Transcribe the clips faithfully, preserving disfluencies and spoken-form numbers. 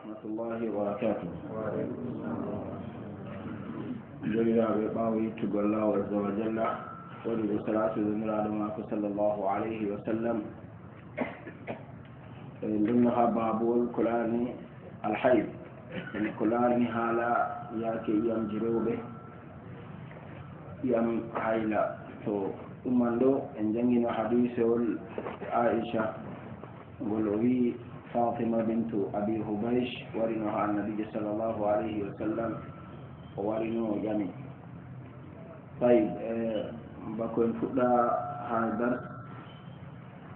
Rahmatullahi wa barakatuh. Jooɗiraaɓe, ɓaawo yettugol Allahu azza wa jalla, waɗude salatu e Nulaaɗo maako sallallahu alayhi wa sallam, e ndunno haa baabol ko laarani alhayd, en ko laarani haala yaake ƴiyamji rewɓe, ƴiyam hayla. To ɗum man ɗo, en janngino hadiisewol Aisha, ngol o wi'i, Fatima bintu Abi Hubaysh warino haa Annabiijo sallallahu alayhi wa sallam, o warino o ƴami. Tayyib, eh, bako en fuɗɗa haa dars,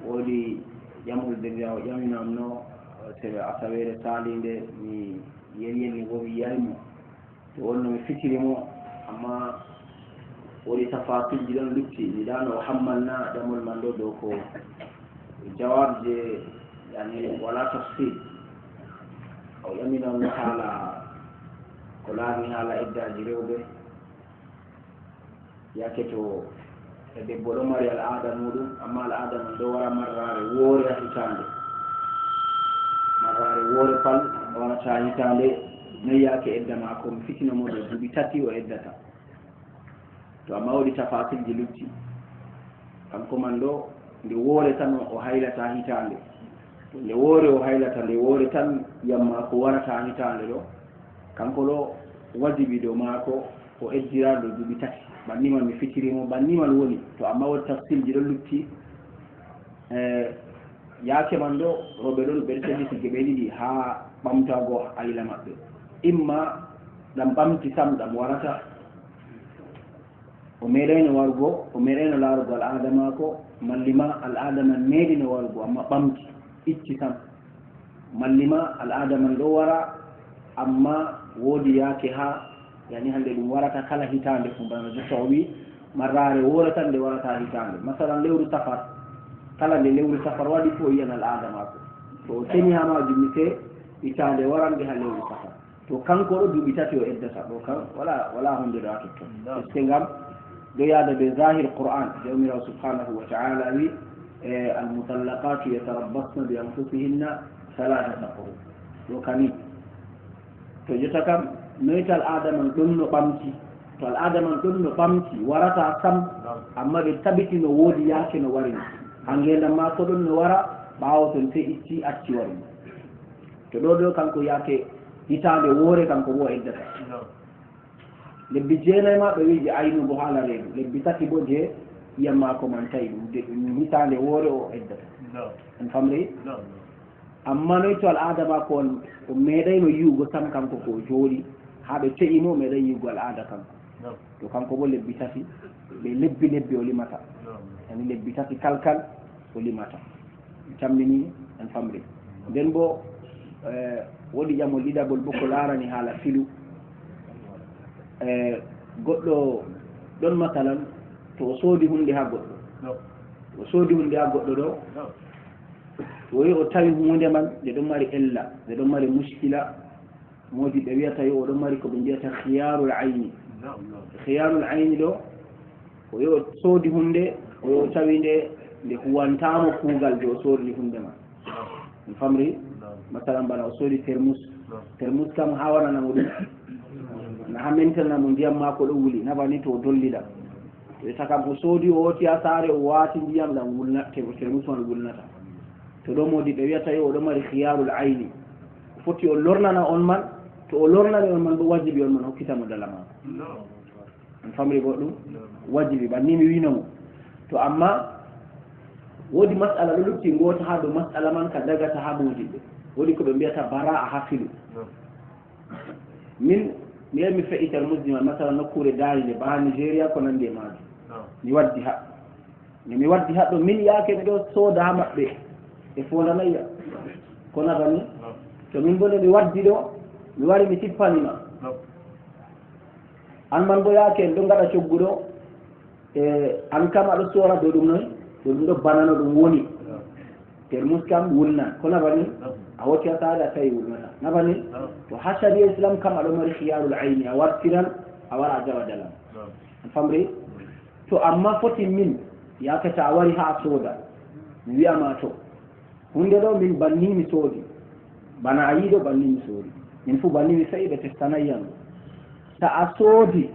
woodi ƴamol denndiraawo ƴaminamno, eh, asaweere saaliinde, mi yeli yeli wo mi yi'aay mo. To wonno mi fitiri mo, amma woodi tafasilji ɗon lutti. Mi yiɗaano o hammanna ƴamol man ɗo dow ko jawab je, yani, wala tafsil. O ƴaminan no haala ko laarni haala iddaaji rewɓe. Yaake to e debbo ɗo mari al'aada muuɗum, amma al'aada man ɗo wara marraare woore haa hitaande. Marraare woore pal warata hitaande, noy yaake edda maako, mi fitino mo ɗo duuɓi tati o eddata. To amma woodi tafasilji lutti. Kanko man ɗo, nde woore tan o haylata hitaande. To nde woore o haylata, nde woore tan ƴiyam maako warata hitaande ɗo. Kanko ɗo wajibi dow maako o eddira ɗo duuɓi tati. Banni man mi fitiri mo, banni man woni. To amma woodi tafsilji ɗo lutti, eh, yaake man ɗo, rewɓe ɗon ɓe senditi geɓe ɗiɗi haa ɓamtaago ayla maɓɓe. Imma ɗam ɓamti sam ɗam warata, o meeɗayno warugo, o meeɗayno laarugo al'aada maako, malli ma al'aada man meeɗino warugo, amma ɓamti, itti sam. Malli ma al'aada man ɗo wara, amma woodi yaake haa, yani, hannde ɗum warata kala hitaande fuu, bana jotta o wi'i, marraare woore tan nde warata hitaande. Masalan, lewru safar, kala nde lewru safar waɗi fuu o yi'an al'aada maako. To o seni haa maajum ni, sey hitaande warande haa lewru safar. To kanko ɗo duuɓi tati o eddata, ɗo kan wala, wala hunde ɗo haa totton. Naam. Parce que ngam ɗo yaada be zahir Qur'an, Jawmiraawo subhanahu wa ta'ala wi, e, "Al-mutallaqatu yatarabbasna bi anfusihinna thalathata quru." Ɗo kani. To jotta kam, noyta al'aada man ɗon no ɓamti? To al'aada man ɗon no ɓamti, warata sam, naam, amma ɓe tabiti no woodi yaake no wari. Haa ngeendam maako ɗon no wara, ɓaawo ton sey itti, acci wari. To ɗo ɗo kanko yaake hitaande woore kanko boo eddata. Naam. Lebbi jeenayi ma ɓe wi'i je aynugo haala reedu. Lebbi tati boo je ƴiyam maako man ta'i ɗum. De, ɗum hitaande woore o eddata. Naam. On famri? Naam, naam. Amma noy to al'aada maako on, o meeɗayno yi'ugo sam kanko ko o jooɗi, haa ɓe te'i mo, o meeɗay yi'ugo al'aada kanko. Naam. To kanko boo lebbi tati, ɓe lebbi lebbi o limata. Naam. Yani lebbi tati kal kal o limata. Tammini en famri. Nden boo, eh, woodi ƴamol ɗiɗaɓol boo ko laarani haala filu. Eh, goɗɗo ɗon, masalan, to o soodi huunde haa goɗɗo. Naam. O soodi huunde haa goɗɗo ɗo. Naam. To o yi o tawi huunde man, nde ɗon mari ella, nde ɗon mari muskila, moodi ɓe wi'ata yo o ɗon mari ko ɓe mbi'ata khiyarul ayni. Naam, naam. Khiyarul ayni ɗo, o yo soodi huunde, o yo tawi nde, nde huwantaamo kuugal je o soodi huunde man. Naam. On famri? Naam. Masalan, bana o soodi termus. Naam. Termus kam haa waɗana mo ɗum. Na haa mentana mo ndiyam maako ɗo wuli, na bani to o dollida. To ita kam o soodi, o hooti haa saare, o waati ndiyam ɗam wulna-, te-, termus man wulnata. To ɗo moodi ɓe wi'ata yo o ɗo mari khiyarul ayni. O foti o lornana on man, to o lornani on man boo wajibi on man hokkita mo dala maako. Naam. On famri goɗɗum? Naam. Wajibi, banni mi wi'no mo. To amma woodi mas'ala ɗo lutti ngoota haa dow mas'ala man ka dagata haa moodiɓɓe. Woodi ko ɓe mbi'ata bara'a haa filu. Naam. Min, mi yahi mi fe'i termusji man, masalan, nokkuure daayinde, bana Nigeria, ko nandi e maajum. Naam. Mi waddi haɗɗo. Nde mi waddi haɗɗo, min yaake mi ɗo sooda haa maɓɓe, ɓe foondanay yam. Ko na bani? Naam. To min boo nde mi waddi ɗo, mi wari mi tippani ma. Naam. An man boo yaake en ɗo ngaɗa coggu ɗo, e, an kam aɗo soora dow ɗum noy? Dow ɗum ɗo bana no ɗum woni. Naam. Termus kam wulnan. Ko na bani? Naam. A hooti haa saare a tawi wulnata. Na bani? Naam. To haa shari'a Islam kam aɗo mari khiyarul ayni, a wartiran, a wara a jawa dala ma. Naam. A famri? To amma foti min, yaake to a wari haa a sooda, mi wi'a ma to, huunde ɗo min banni mi soodi. Bana a yiɗo banni mi soodi. Min fu banni mi fe'i ɓe testanay yam. To a soodi,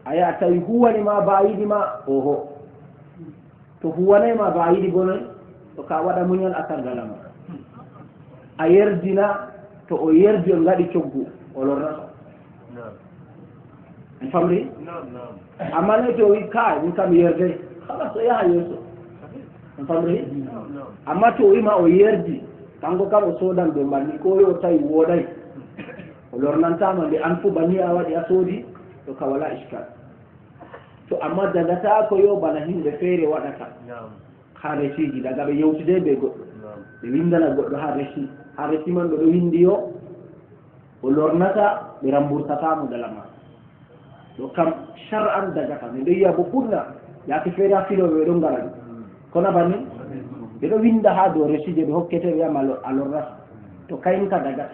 a yaha tawi huwani ma ba a yiɗi ma, oho. To huwanay ma ba a yiɗi bo noy, to ka waɗa muñal a sargalama. A yerdina, to o yerdi on ngaɗi coggu, o lornata. En famri? Amma noy to o wi kaay, min kam yerde. Kala so yaha yeeso. En famri? Amma to o wi ma o yerdi, kanko kam o soodan dow banni, ko yo o tawi wooday. O lornantama nde an fu banni a waɗi a soodi, to ka wala iskal. To amma dagata ko yo bana himɓe feere waɗata. Ha resiji daga ɓe yewtide be goɗɗo. Ɓe windana goɗɗo ha resi. Ha resi man ɗo ɗo windi yo o lornata ɓe rambursata mo dala ma. Ɗo kam shar'an dagata. Min ɗo yiya bo ɓurna. Yaake feere ha filoɓe ɓe ɗon ngara ɗum. Kono banni ɓe ɗo winda ha dow resije ɓe hokkete ɓe yama a lornata. To kayin ka dagata.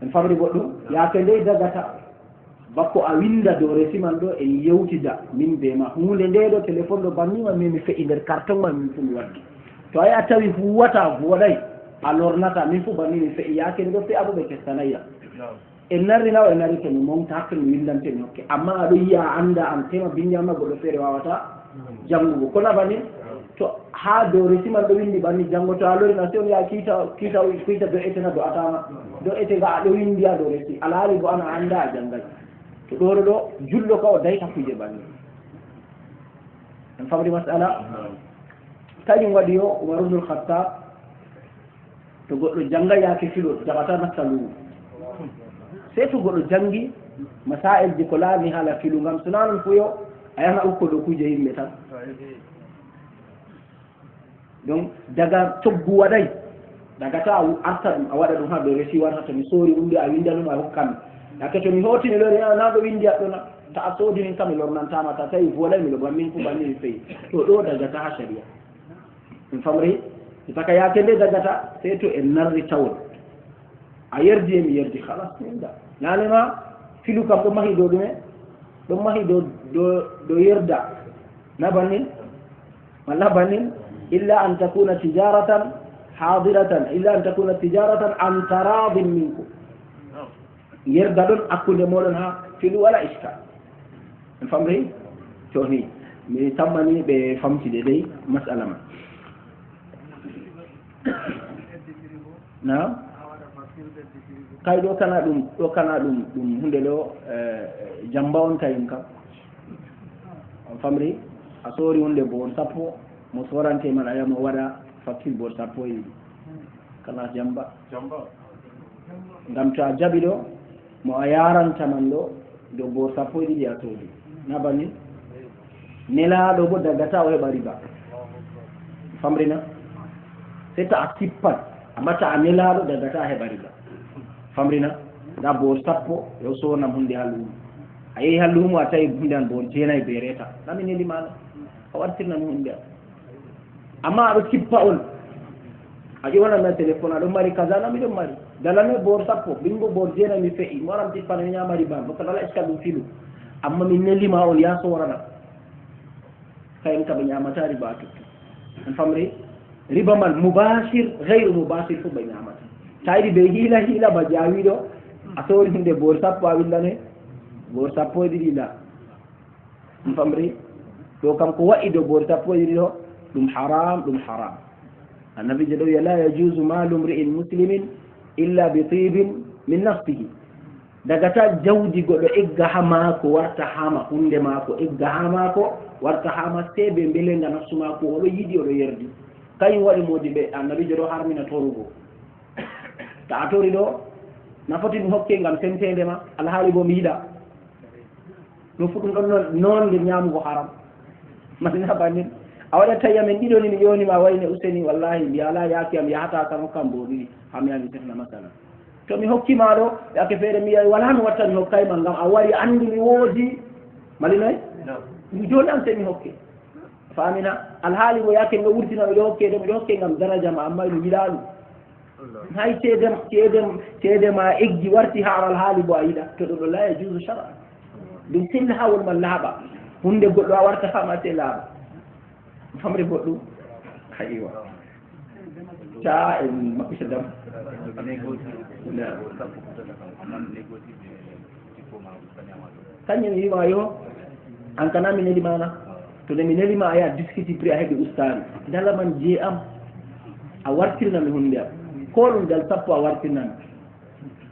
En famri goɗɗum, yaake ndey dagata, bako a winda dow resi man ɗo en yewtida, min be ma. Huunde nde ɗo, téléphone ɗo bannima, min mi fe'i nder carton ma, min fu mi waddi. To ay a tawi huwata, voɗay, a lornata, min fu banni mi fe'i, yaake nde ɗo fe'a bo ɓe testanay yam. En narri naw, en narri to mi monta, hakke mi windante mi hokke. Amma a ɗo yiya a annda an tema bindi amma goɗɗo feere wawata janngugo. Kono banni, to ha dow resi man ɗo windi banni janngo, to a lori na, se on yaha kiita, kiita, kiita do'ete na do'atama. Do'ete nga a ɗo windi ha dow resi. Alhaali bo an a annda a janngay. To ɗo ɗo ɗo, julɗo ka o dayta kuje banni. En famri mas'ala? Kañum waɗi yo Umar ibnul Khattab, to goɗɗo jannga yaake filo, jaɓata natta luumo. Sey to goɗɗo janngi masaa'ilji ko laani haala filu, ngam so naa non fu yo a yaha ukko dow kuuje yimɓe tan. Donc, daga coggu waɗay, daga ta a arta ɗum, a waɗa ɗum haa dow resi, wata to mi soori ɗum de a winnda ɗum a hokkan mi. Yaake to mi hooti mi lori, ah, naa ɗo winndi aɗɗo na, ta a soodi min kam mi lornantaama, ta tawi volay mi ɗo ban min fu banni mi feyi. To ɗo daga ta haa sariya. En famri? Mi taka yaake nde dagata, sey to en narri tawon. A yerdi e mi yerdi, halas, min da. Naane ma, filu kam ɗo mahi dow ɗume? Ɗo mahi dow, dow, dow yerda. Na bannin? Walla bannin? Illa an takuna tijaratan hadiratan, illa an takuna tijaratan an taradin minkum. Yerda ɗon hakkunde moɗon haa filu wala iska. En famri? To ni, mi tammani ɓe famtide dey masala man. Na? Kay ɗo kana ɗum, ɗo kana ɗum, ɗum hunde ɗo, eh, jamba on kayum kam. On famri? A soori hunde boon sappo, mo soorante man a yamo waɗa facture boon sappo e ɗiɗi. Kana jamba. Jamba. Ngam to a jaɓi ɗo, mo a yaranta man ɗo, dow boor sappo e ɗiɗi a soodi. Na bannin? Nelaaɗo bo dagata o heɓa riba. Famrina? Sey ta a sippan, amma ta a nelaaɗo dagata a heɓa riba. Famrina? Nda boor sappo, yo soonam hunde haa luumo. A yehi haa luumo a tawi hunde an boor jeenayi be reeta. Na mi neli maana. A wartirnami hunde an. Amma aɗo kippa on. A ƴewanami a téléphone, aɗon mari kaza, na miɗon mari. Dalane boor sappo, bingo boor jeenayi mi fe'i, mi waran tippana mi ñaama riba, baka dala iska ɗum filu. Amma min nelima on ya soorana. Kayen ka ɓe ñaamata riba a tottu. An famri? Riba man mubashir, ghayru mubashir fu ɓe ñaamata. Ta yiɗi ɓe hiila hiila ba jaawiɗo, a soori hunde boor sappo a windane, boor sappo e ɗiɗi la. On famri? Ɗo kam ko wa'i dow boori sappo e ɗiɗi ɗo, ɗum haram, ɗum haram. Annabiijo ɗo wi'a, "La yajuzu malu mri'in muslimin illa bi tibin min nafsihi." Dagata jawdi goɗɗo egga haa maako, warta haa ma, huunde maako, egga haa maako, warta haa ma, sey be mbelenga nafsu maako, o ɗo yiɗi, o ɗo yerdi. Kañum waɗi moodi ɓe, Annabiijo ɗo harmina torugo. Ta a tori ɗo, na foti mi hokke ngam semteende ma, alhaali bo mi yiɗa. Ɗum fu ɗum ɗon non, non nder ñaamugo haram. Masina bannin. A waɗa tawi amen ɗiɗo ni mi ƴoni ma wayne Useni, wallahi, mbiya ala yaaki am yahata kam hokkam bo ɗiɗi. Hami ami sehna masala. To mi hokki ma ɗo, yaake feere mi yahi, wala mi watta mi hokkay ma ngam a wari anndi mi woodi. Malinoy? No. Mi joni am sey mi hokke. Famina? Alhaali mo yaake mi ɗo wurtina, mi ɗo hokke ɗo, mi ɗo hokke ngam daraja ma, amma mi yiɗa ɗum. Hay ceede, ceede, ceede ma eggi warti haa alhaali bo a yiɗa. To ɗo ɗo la yajuzu shar'an. Ɗum sella haa won ma laaɓa. Huunde goɗɗo a warta haa ma sey laaɓa. Famre goɗɗum. Aywa. Sa en maɓɓita dam. Kañum wiima yo an kana mi neli mana. To nde mi neli ma a yaha discuti prix a heɓi ustari. Dala man je am. A wartirna mi hunde am. Ko ɗum dal sappo a wartirna mi.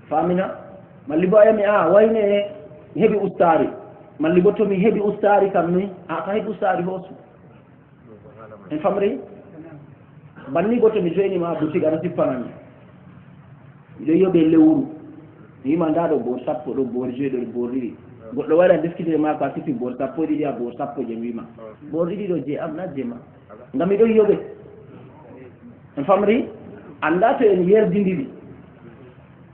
Famina. Malli bo a yami a wayne mi heɓi ustari. Malli bo to mi heɓi ustari kam ni a ka heɓi ustari hoosu. En famri. Banni goto mi joini ma boutique ana sippanami. Miɗo yoɓe lewru. Mi wima nda ɗo bor sappo ɗo bor joyi ɗo bor ɗiɗi. Goɗɗo waɗa discuter ma ko a sippi bor sappo e ɗiɗi a bor sappo je mi wima. Bor ɗiɗi ɗo je am na je ma. Ngam miɗo yoɓe. En famri. Anda to en yerdidiri.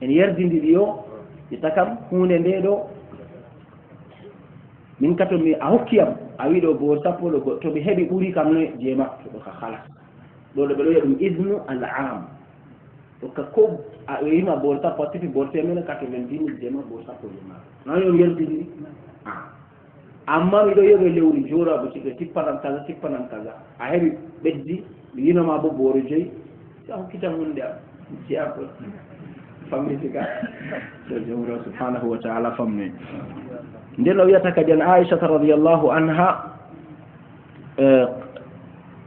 En yerdidiri yo. Ita kam hunde nde ɗo. Min ka to mi a hokki yam a wi ɗo bor sappo ɗo go to mi heɓi ɓuri kam noy je ma to ɗo ka halas. Ɗo ɗo ɓe ɗo wiya ɗum isnu al am. Ɗo ka ko a wima bor sappo a sifi bor temere ka to men dimi je ma bor sappo je ma. Na yon yerdidiri. Ah. Amma miɗo yoɓe lewru joora bo siɓe tippanam kaza tippanam kaza a heɓi ɓeddi mi yinoma bo boro joyi. Si a hokkitan hunde am si a ko fammi sika. So jomro subhanahu wa taala fammi. Nden o wiyata kadi an aishata radiallahu anha. Eh,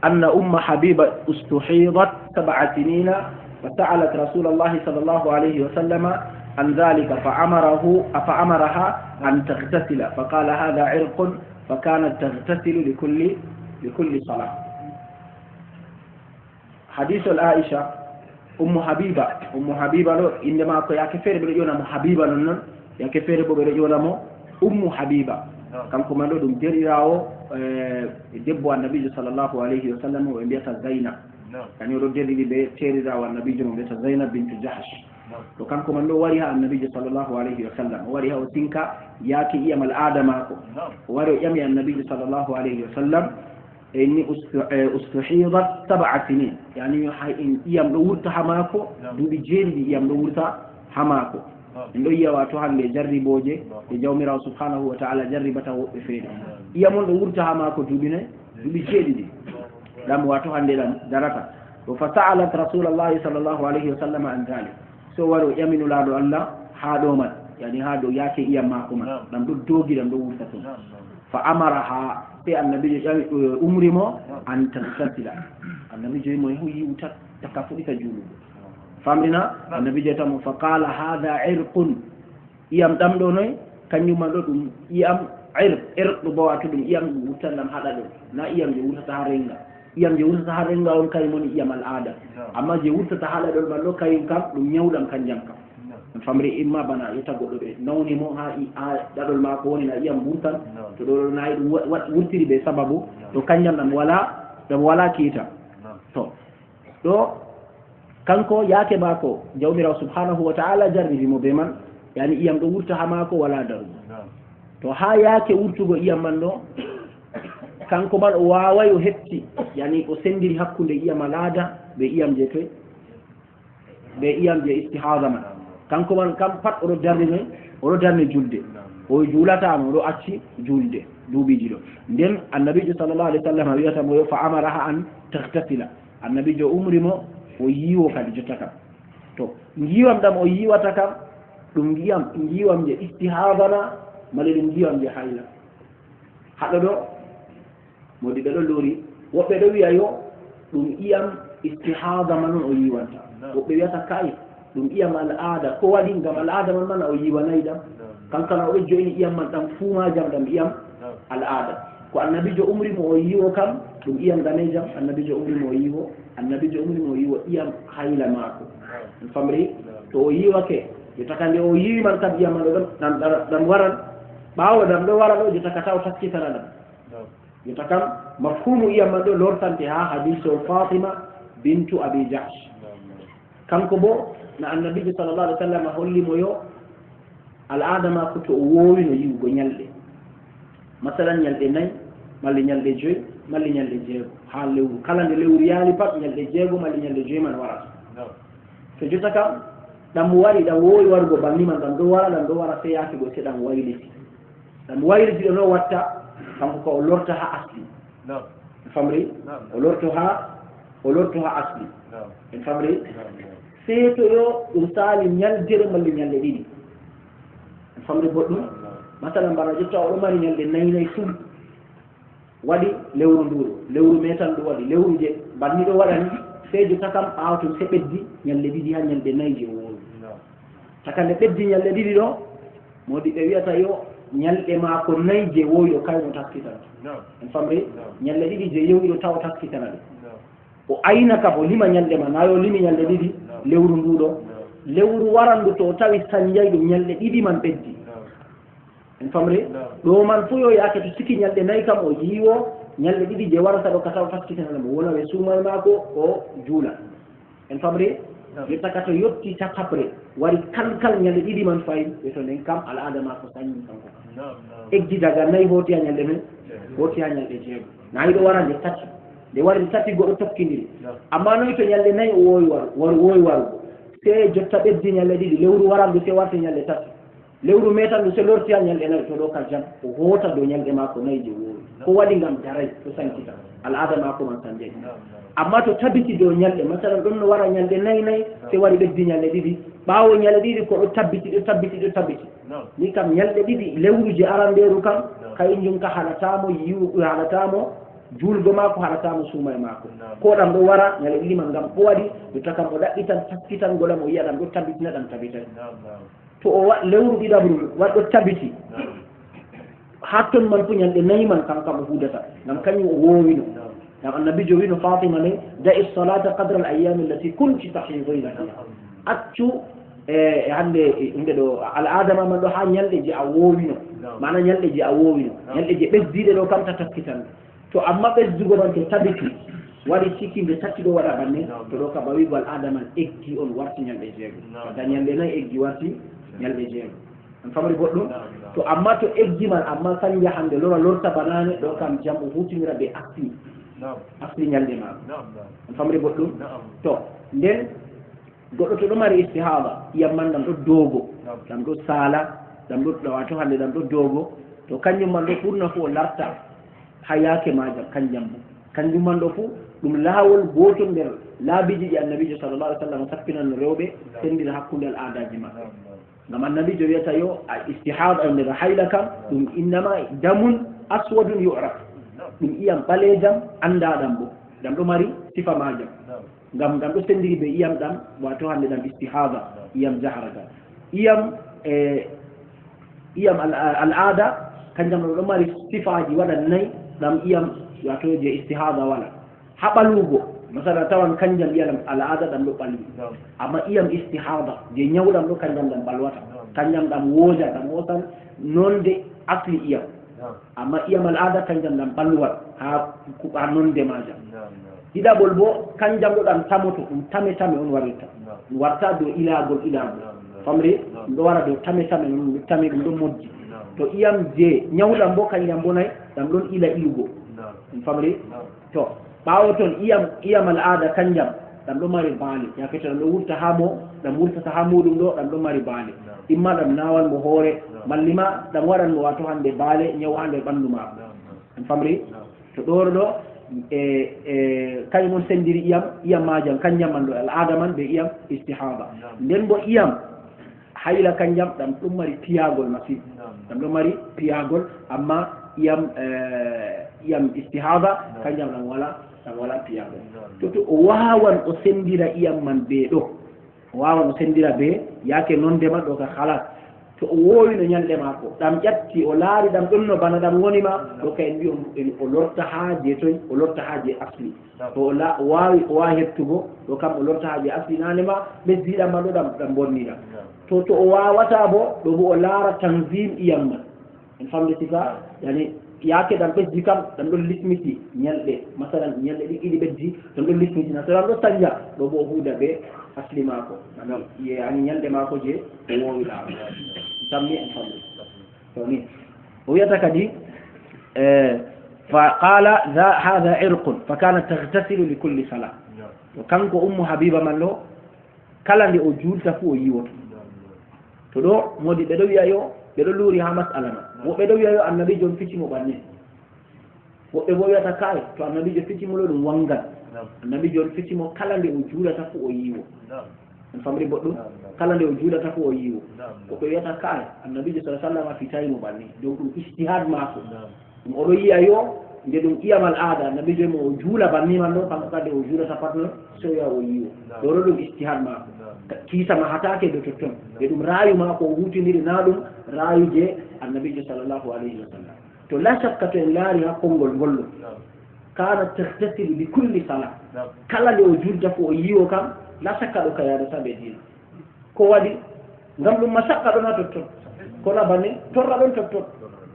أن أم حبيبة استحيضت سبع سنين فسألت رسول الله صلى الله عليه وسلم عن ذلك فأمره فأمرها أن تغتسل فقال هذا عرق فكانت تغتسل لكل لكل صلاة. Hadisol Aisha, Ummu Habiba, Ummu Habiba ɗo innde maako yaake feere ɓe ɗo ƴona mo Habiba non non, yaake feere bo ɓe ɗo ƴona mo Ummu Habiba. Kanko man ɗo ɗum derɗiraawo eh, debbo annabiijo sallallahu alayhi wa sallam o ɓe mbiyata Zainab. Kani o ɗo derɗiri ɓe teeriraawo annabiijo mo mbiyata Zainab bintu Jahash. To kanko man ɗo wari ha annabiijo sallallahu alayhi wa sallam o wari ha o sinka yaake iyam al'aada maako. O wari o ƴami annabiijo sallallahu alayhi wa sallam. E ni ustuhidat sab'a sinin yani hay en iyam ɗo wurta ha maako. Duuɓi jeeɗiɗi iyam ɗo wurta ha maako. En ɗo yiya wato hande jarribooje ɗe jawmiraawo subhanahu wa taala jarribata woɓɓe feere. Iyam on ɗo wurta ha maako duuɓi nayi duuɓi jeeɗiɗi. Ɗam wato hande ɗam darata ɗo fa sa'alat rasulallahi sallallahu alayhi wa sallam an dhalik. So wari o ƴami nulaaɗo Allah ha ɗo man yani ha dow yaake iyam maako man. Ɗam ɗo doogi ɗam ɗo wurta ton. Fa amaraha sey annabiijo ƴami umri mo an tagtasila. Annabiijo wi mo yahu yiwta taka fuɗɗita juulugo. Famɗina annabiijo tamo fa qala hada irqun. Iyam ɗam ɗo noy kanjum man ɗo ɗum iyam irq irq ɗo bo wato ɗum iyam ɗum wurtan ɗam haɗa ɗo na iyam je wurtata ha renga. Iyam je wurtata ha renga on kay moni iyam al'ada. Amma je wurtata haɗa ɗon man ɗo kayum kam ɗum nyawɗam kanjam kam. Famri imma bana yetta goɗɗo ɓe nawni mo ha ɗaɗol maako woni na iyam wurtan. To ɗo nayi ɗum wurtiri be sababu to kanjam ɗam wala ɗam wala kiita. To ɗo kanko yaake maako jawmirawo subhanahu wa ta'ala jarribi mo be man. Yani iyam ɗo wurta ha maako wala daru. To ha yaake wurtugo iyam man ɗo kanko man o waway o hetti yani o sendiri hakkunde iyam al'ada be iyam je toy. Be iyam je istihada man kanko man kam pat oɗo darni noy oɗo darni julde. O juulatama oɗo acci julde duubiji ɗo. Nden annabijo sallallahu alaihi wasallam wiyata mo yo fa amaraha an taghtasila. Annabijo umri mo o yiwo kadi jotta kam. To ngiwam ɗam o yiwata kam ɗum ngiyam ngiwam je istihada na mali ɗum ngiwam je hayla. Haɗo ɗo modi ɓe ɗo lori woɓɓe ɗo wiya yo ɗum iyam istihada man on o yiwanta. Woɓɓe wiyata kay ɗum iyam al'ada ko waɗi ngam al'ada man mana o yiwanay ɗam. Kankana oɗo jo'ini iyam man ɗam fuumajam ɗam iyam al'ada. Ko annabijo umri mo o yiwo kam ɗum iyam danejam annabijo umri mo o yiwo annabijo umri mo o yiwo iyam hayla maako. Famri to o yiwake yo taka nde o yiwi man kam iyam man ɗo ɗam waran. Ɓawo ɗam ɗo wara ɗo yo taka ta o taskitana ɗam. Yota kam mafhumu iyam man ɗo lortante ha hadiso Fatima bintu Abi Jahsh. Kanko bo na annabijo sallallahu alaihi wasallam holli mo yo al'ada mako to o wowi no yiwugo nyalɗe. Masalan nyalɗe nayi malli nyalɗe joyi malli nyalɗe jeego ha lewru kala nde lewru yaali pat nyalɗe jeego malli nyalɗe joyi man warata. To jotta kam ɗam wari ɗam wowi warugo banni man ɗam ɗo wara ɗam ɗo wara sey yaake go se ɗam wayliti. Ɗam wayliti ɗo no watta kanko ko o lorta ha asli. Famri o lorto ha O lorto ha asli. En famri? Sey to yo ɗum saali ñaldere malla ñalɗe ɗiɗi. En famri boɗɗum? Masalan, bana jotta oɗo mari ñalɗe nayi nayi tum. Waɗi lewru nduɗo, lewru metan ɗo waɗi, lewru je banni ɗo waɗani, sey jotta kam ɓaawo tun sey ɓeddi ñalɗe ɗiɗi ha ñalɗe nayi je o wowi. Taka nde ɓeddi ñalɗe ɗiɗi ɗo, modi ɓe wi'ata yo ñalɗe maako nayi je wowi ɗo kay mo taskitana. En famri? Ñalɗe ɗiɗi je yowi ɗo taw taskitana ɗe. O ayna ka bo lima ñalɗe man, na yo limi ñalɗe ɗiɗi, lewru nduɗo. Lewru warandu to o tawi sanjay ɗum ñalɗe ɗiɗi man ɓeddi. En famri? Ɗo man fu yo yaake to siki ñalɗe nayi kam o yiwo, ñalɗe ɗiɗi je warata ɗo ka taw taskitana mo wona we suumay maako o juula. En famri? Yottaka to yotti tataɓre, wari kalkal ñalɗe ɗiɗi man fayi, ɓe to nden kam al'ada maako sanyi kanko. Eggi daga nayi hoti ha ñalɗe men, hoti ha ñalɗe jeego. Na yiɗo wara nde tati. Nde wari nde tati goɗɗo tokkindiri. Amma noyi to ñalɗe nayi o wowi waru, waru, wowi warugo. Sey jotta ɓeddi ñalɗe ɗiɗi, lewru warandu sey warti ñalɗe tati. Lewru metandu sey lorti ha ñalɗe nayi, to ɗo ka jam. O hoota dow ñalɗe maako nayi je wowi. Ko waɗi ngam daray, to sankita. Al'ada maako man sanjay. Amma to tabiti dow ñalɗe, masalan ɗon no wara ñalɗe nayi nayi, sey wari ɓeddi ñalɗe ɗiɗi. Ɓaawo ñalɗe ɗiɗi ko ɗo tabbiti, ɗo tabbiti, ɗo tabbiti. Ni kam ñalɗe ɗiɗi lewru je arandeeru kam, kayinjum ka haɗatamo yiwu, haɗatamo julgo maako, haɗatamo suumay maako. Ko ɗam ɗo wara ñalɗe ɗiɗi man ngam ko waɗi, jotta kam o ɗaɓɓitan taskitan goɗam o yi'a ɗam ɗo tabbitina ɗam tabbitay. To o wa-, lewru ɗiɗaɓru waɗɗo tabbiti. Ha ton man fu ñalɗe nayi man kam kam o hudata. Ngam kañum o wowino. Ngam annabijo wino Fatima ne, "Da'i salata qadra al-ayyami allati kunti tahidina fiha." Accu, e, e hande, e, inde ɗo, al'ada ma man ɗo ha ñalɗe je a wowino. Mana ñalɗe je a wowino. Ñalɗe je ɓesdiɗe ɗo kam ta taskitan. To amma ɓesdugo man to tabiti, waɗi ciki nde tati ɗo waɗa banne, to ɗo ka bawigo al'ada man eggi on warti ñalɗe jeego. Da ñalɗe nayi eggi warti ñalɗe jeego. On famri boɗɗum? To amma to eggi man, amma sanja hande lora lorta banane, ɗo kam jam o hutinira be asli. Asli ñalɗe ma. On famri boɗɗum? To, nden goɗɗo to ɗo mari istihada, iyam man ɗam ɗo dogo, ɗam ɗo sala, ɗam ɗo, wato hande ɗam ɗo dogo, to kanjum man ɗo ɓurna fu o larta ha yaake majam kanjam bo. Kanjum man ɗo fu ɗum lawol gotol nder laabiji ɗi annabijo sallallahu alaihi wasallam sappinan rewɓe sendira hakkunde al'adaji maɓɓe. Ngam annabijo wiyata yo a istihada nder hayla kam ɗum innama damun aswadun yu'raf. Ɗum iyam ɓalejam andaɗam bo. Ɗam ɗo mari sifa majam. Ngam ɗam ɗo sendiri be iyam ɗam, wato hande ɗam istihada, iyam jahara gal. Iyam, e, iyam al-, al'ada, kanjam ɗo ɗo mari sifaji waɗa nayi, ɗam iyam, wato je istihada wala. Ha ɓalugo, masala tawan kanjam iyam al'ada ɗam ɗo ɓalwi. Amma iyam istihada, je ñawɗam ɗo kanjam ɗam ɓalwata. Kanjam ɗam woja, ɗam wosan nonde asli iyam. Amma iyam al'ada kanjam ɗam ɓalwat ha ku-, ha nonde majam. Ɗiɗaɓol bo, kanjam ɗo ɗam tamoto, ɗum tame tame on warirta. Ɗum warta dow ilagol, ilagol. Famre? Ɗum ɗo wara dow tame tame, ɗum ɗo tame, ɗum ɗo mojji. To iyam je ñawɗam bo, kanjam bo nayi, ɗam ɗon ila ilugo. Ɗum famre? To, ɓawo ton iyam, iyam al'ada kanjam, ɗam ɗo mari baali. Yaake to ɗam ɗo wurta ha mo, ɗam wurtata ha muɗum ɗo, ɗam ɗo mari baali. Imma ɗam nawan mo hoore, mallima ɗam waɗan mo wato hande baale, ñaw ha nder ɓandu maako. En famri? To ɗo ɗo, e, e, kañum on sendiri iyam, iyam majam, kanjam man ɗo al'ada man be iyam istihada. Nden bo iyam hayla kanjam ɗam ɗum mari piyagol masin. Ɗam ɗo mari piyagol, amma iyam, e, iyam istihada kanjam ɗam wala, ɗam wala piyagol. To, to o wawan o sendira iyam man be ɗo. O wawan o sendira be yaake nonde man ɗo ka halas. To o wowino ñalɗe maako, ɗam ƴatti, o laari ɗam ɗum no bana ɗam woni ma, ɗo ka en mbi on, en o lorta haa je toy, o lorta haa je asli. To o la-, o waawi, o waawi heɓtugo, ɗo kam o lorta haa je asli nane ma, ɓesdiɗam ma ɗo ɗam, ɗam bonnira. To, to o waawata bo, ɗo bo o laara tanzim iyam man. En famde sika, yani, yaake ɗam ɓesdi kam, ɗam ɗon lismiti ñalɗe, masalan, ñalɗe ɗi-, ɗiɗi ɓeddi, ɗam ɗon lismiti na, so ɗam ɗo sanja, ɗo bo o huuda be asli maako. Maanaam, ye, yani, ñalɗe maako je o woowi laaɓugo. Tammi en famde. To ni. O wiyata kadi, eh, fa qala, "Za-, hadha irqun, fa kanat taghtasilu li kulli salah." To kanko Ummu Habiba man ɗo, kala nde o juulta fu o yiwoto. To ɗo, modi ɓe ɗo wi'a yo, ɓe ɗo luuri haa mas'ala man. Woɓɓe ɗo wi'a yo Annabiijo on fiti mo ɓanne. Woɓɓe bo wi'ata kaay, to Annabiijo fiti mo ɗo ɗum wanngan. Annabiijo on feti mo kala nde o juulata fu o yiiwo. On famri boɗɗum? Kala nde o juulata fu o yiiwo. Ko ɓe wiyata kaay, Annabiijo sallallahu alaihi wasallam fitaay mo banni. Donc ɗum ijtihad maako. Ɗum oɗo yiya yo, nde ɗum iyam al'aada, Annabiijo mo o juula banni man ɗo, kanko kadi o juulata pat noon, so wiya o yiiwo. Ɗo ɗo ɗum ijtihad maako. Kiisa mahataake ɗo totton. E ɗum raayu maako o huutindiri, na ɗum raayu je Annabiijo sallallahu alaihi wasallam. To la shakka to en laari haa konngol ngol ɗo. Kana taghtasilu li kulli salah. Kala nde o juulta fu o yiiwo kam, la shakka ɗo ka yaadata be diina. Ko waɗi? Ngam ɗum masakka ɗon haa totton. Kono bane, torra ɗon totton.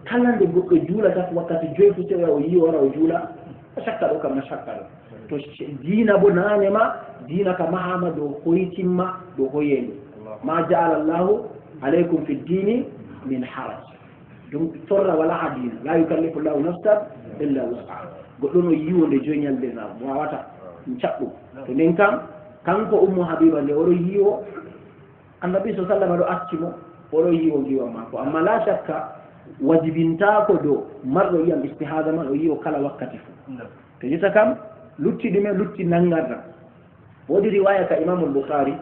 Kala nde goɗɗo juulata fu wakkati joy fu, sey o yiiwo wara o juula, masakka ɗo kam masakka ɗon. To diina bo naane ma, diina ka mahaama dow hoytimma, dow hoyeendu. Ma ja'ala Allahu alaykum fi ddini min haraj. Donc torra wala haa diina. La yukallifu Allahu nafsan illa wus'aha. Goɗɗo no yiiwo nde joy ñalde na mo wawata ɗum caɗɗum. To nden kam, kanko Ummu Habiba nde oɗo yiiwo, Annabi sallallahu alaihi wasallam ɗo acci mo, oɗo yiiwo ngiiwan maako. Amma la shakka, wajibintaako dow marɗo iyam istihada man o yiiwo kala wakkati fu. To jita kam, lutti ɗume? Lutti nangarɗam. Woodi riwaya ka Imamul Bukhari,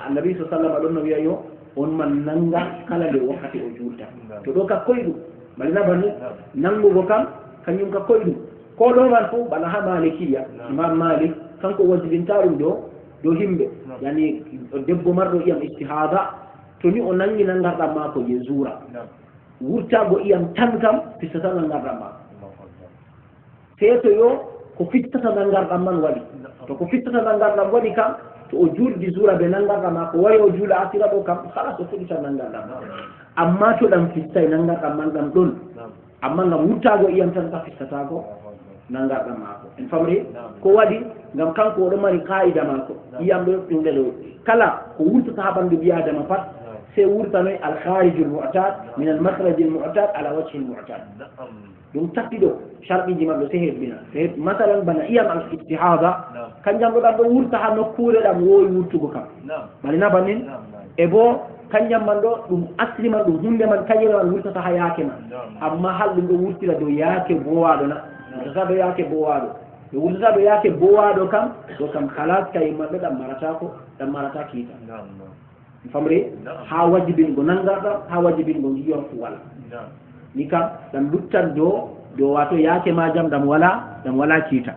Annabi sallallahu alaihi wasallam ɗon no wiya yo on man nanga kala nde wakkati o juulta. To ɗo ka koyɗum, bali na banni, nangugo kam, kañum ka koyɗum. Ko ɗo man fu, bana ha Malikiya, Imam Malik, kanko wajibinta ɗum ɗo, ɗo himɓe. Yani, debbo marɗo iyam istihada, to ni o nangi nangarɗam maako je zuura. Wurtago iyam tan kam, fistata nangarɗam maako. Sey to yo ko fistata nangarɗam man waɗi. To ko fistata nangarɗam waɗi kam, to o juuldi zuura be nangarɗam maako, wayo o juula asira ɗo kam, halas o fuɗɗita nangarɗam maako. Amma to ɗam fistay nangarɗam man ɗam ɗon. Amma ngam wurtago iyam tan ka fistatago nangarɗam maako. En famri? Ko waɗi? Ngam kanko oɗo mari qa'ida maako. Iyam ɗo ɗum ɗo. Kala ko wurtata ha ɓandu ɓi Adama pat, sey wurtanoy al-kharijul mu'tad min al-makhrajil mu'tad ala wajhil mu'tad. Ɗum tati ɗo, sharɗiiji man ɗo sey hebbina. Sey masalan bana iyam al-istihada, kanjam ɗo ɗam ɗo wurta ha nokkuure ɗam woowi wurtugo kam. Bali na bannin? E bo, kanjam man ɗo, ɗum asli man, ɗum hunde man, kayre man wurtata ha yaake man. Amma hal ɗum ɗo wurtira dow yaake bowaɗo na? Wurtata dow yaake bowaɗo. Ɓe wurtata dow yaake bowaɗo kam, ɗo kam halas kayre man ɗo ɗam maratako, ɗam marata kiita. Famre? Ha wajibingo nangarɗam, ha wajibingo ngiiwam fu wala. Ni kam, ɗam luttan dow, dow wato yaake majam ɗam wala, ɗam wala kiita.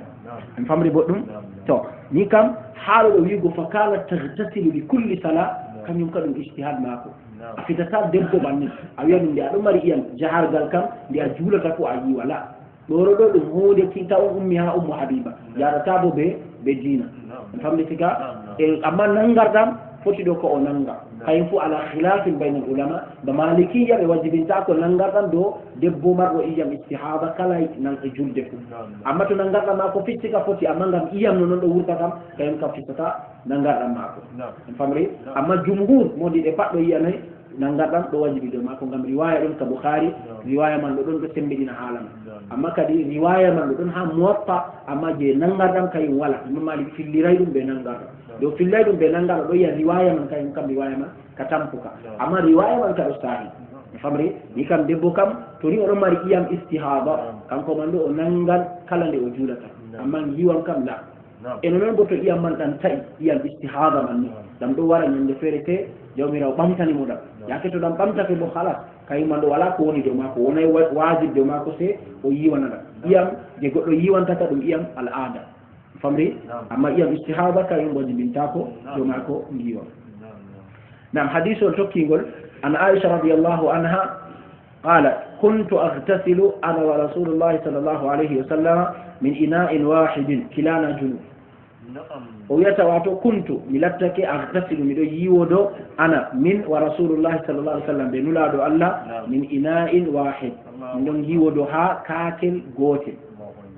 En famri boɗɗum? To, ni kam, haala ɗo wiigo fa kana taghtasilu li kulli sala, kañum ka ɗum ijtihad maako. A fitata debbo banni, a wiya ɗum nde aɗo mari iyam jahargal kam, nde a juulata ko a yiiwa la. Ɗo ɗo ɗum huunde ki taw ummi ha Ummu Habiba. Yaadata bo be, be diina. En famɗiti ka? E, amma nangarɗam foti ɗo ko o nanga. Kayum fu ala khilafin bainal ulama. Ba Malikiya ɓe wajibinta ko nangarɗam dow debbo marɗo iyam istihada kala nan e julde fu. Amma to nangarɗam maako fitti ka foti, amma ngam iyam no non ɗo wurta kam, kayum kam fittata nangarɗam maako. En famri? Amma jumhur, modi ɗe pat ɗo yi'anay, nangarɗam ɗo wajibi dow maako, ngam riwaya ɗon ka Bukhari, riwaya man ɗo ɗon ɗo sembiɗina haala man. Amma kadi riwaya man ɗo ɗon ha Muwatta, amma je nangarɗam kayum wala. Imam Malik filliray ɗum be nangarɗam. Ɗo fillay ɗum be nangarɗam ɗo yi'a riwaya man kayum kam riwaya man ka tampuka. Amma riwaya man ka ɗo sahi. Famri, ni kam debbo kam, to ni oɗo mari iyam istihaba, kanko man ɗo o nangan kala nde o julata. Amma ngiwam kam la. E non non bo to iyam man ɗan ta'i, iyam istihada man ni. Ɗam ɗo wara ñande feere te Jawmiraawo ɓamtani mo ɗam. Yaake to ɗam ɓamtake bo halas, kayum man ɗo wala ko woni dow maako, wonay wa-, wajib dow maako se o yiwana ɗam. Iyam je goɗɗo yiwanta ka ɗum iyam al'ada. Famri? Amma iyam istihada kayum wajibintako dow maako ngiwa. Nam hadis on tokkingol, an Aisha radiyallahu anha, قالت: كنت أغتسل أنا ورسول الله صلى الله عليه وسلم من إناء واحد كلانا جنب. O wiyata, wato, kuntu, mi lattake, aghtasilu, miɗo yiwodo, ana, min, wa Rasulullahi sallallahu alaihi wasallam, be Nulaaɗo Allah, min ina'in wahid. Min ɗon yiwodo ha kaakel gootel.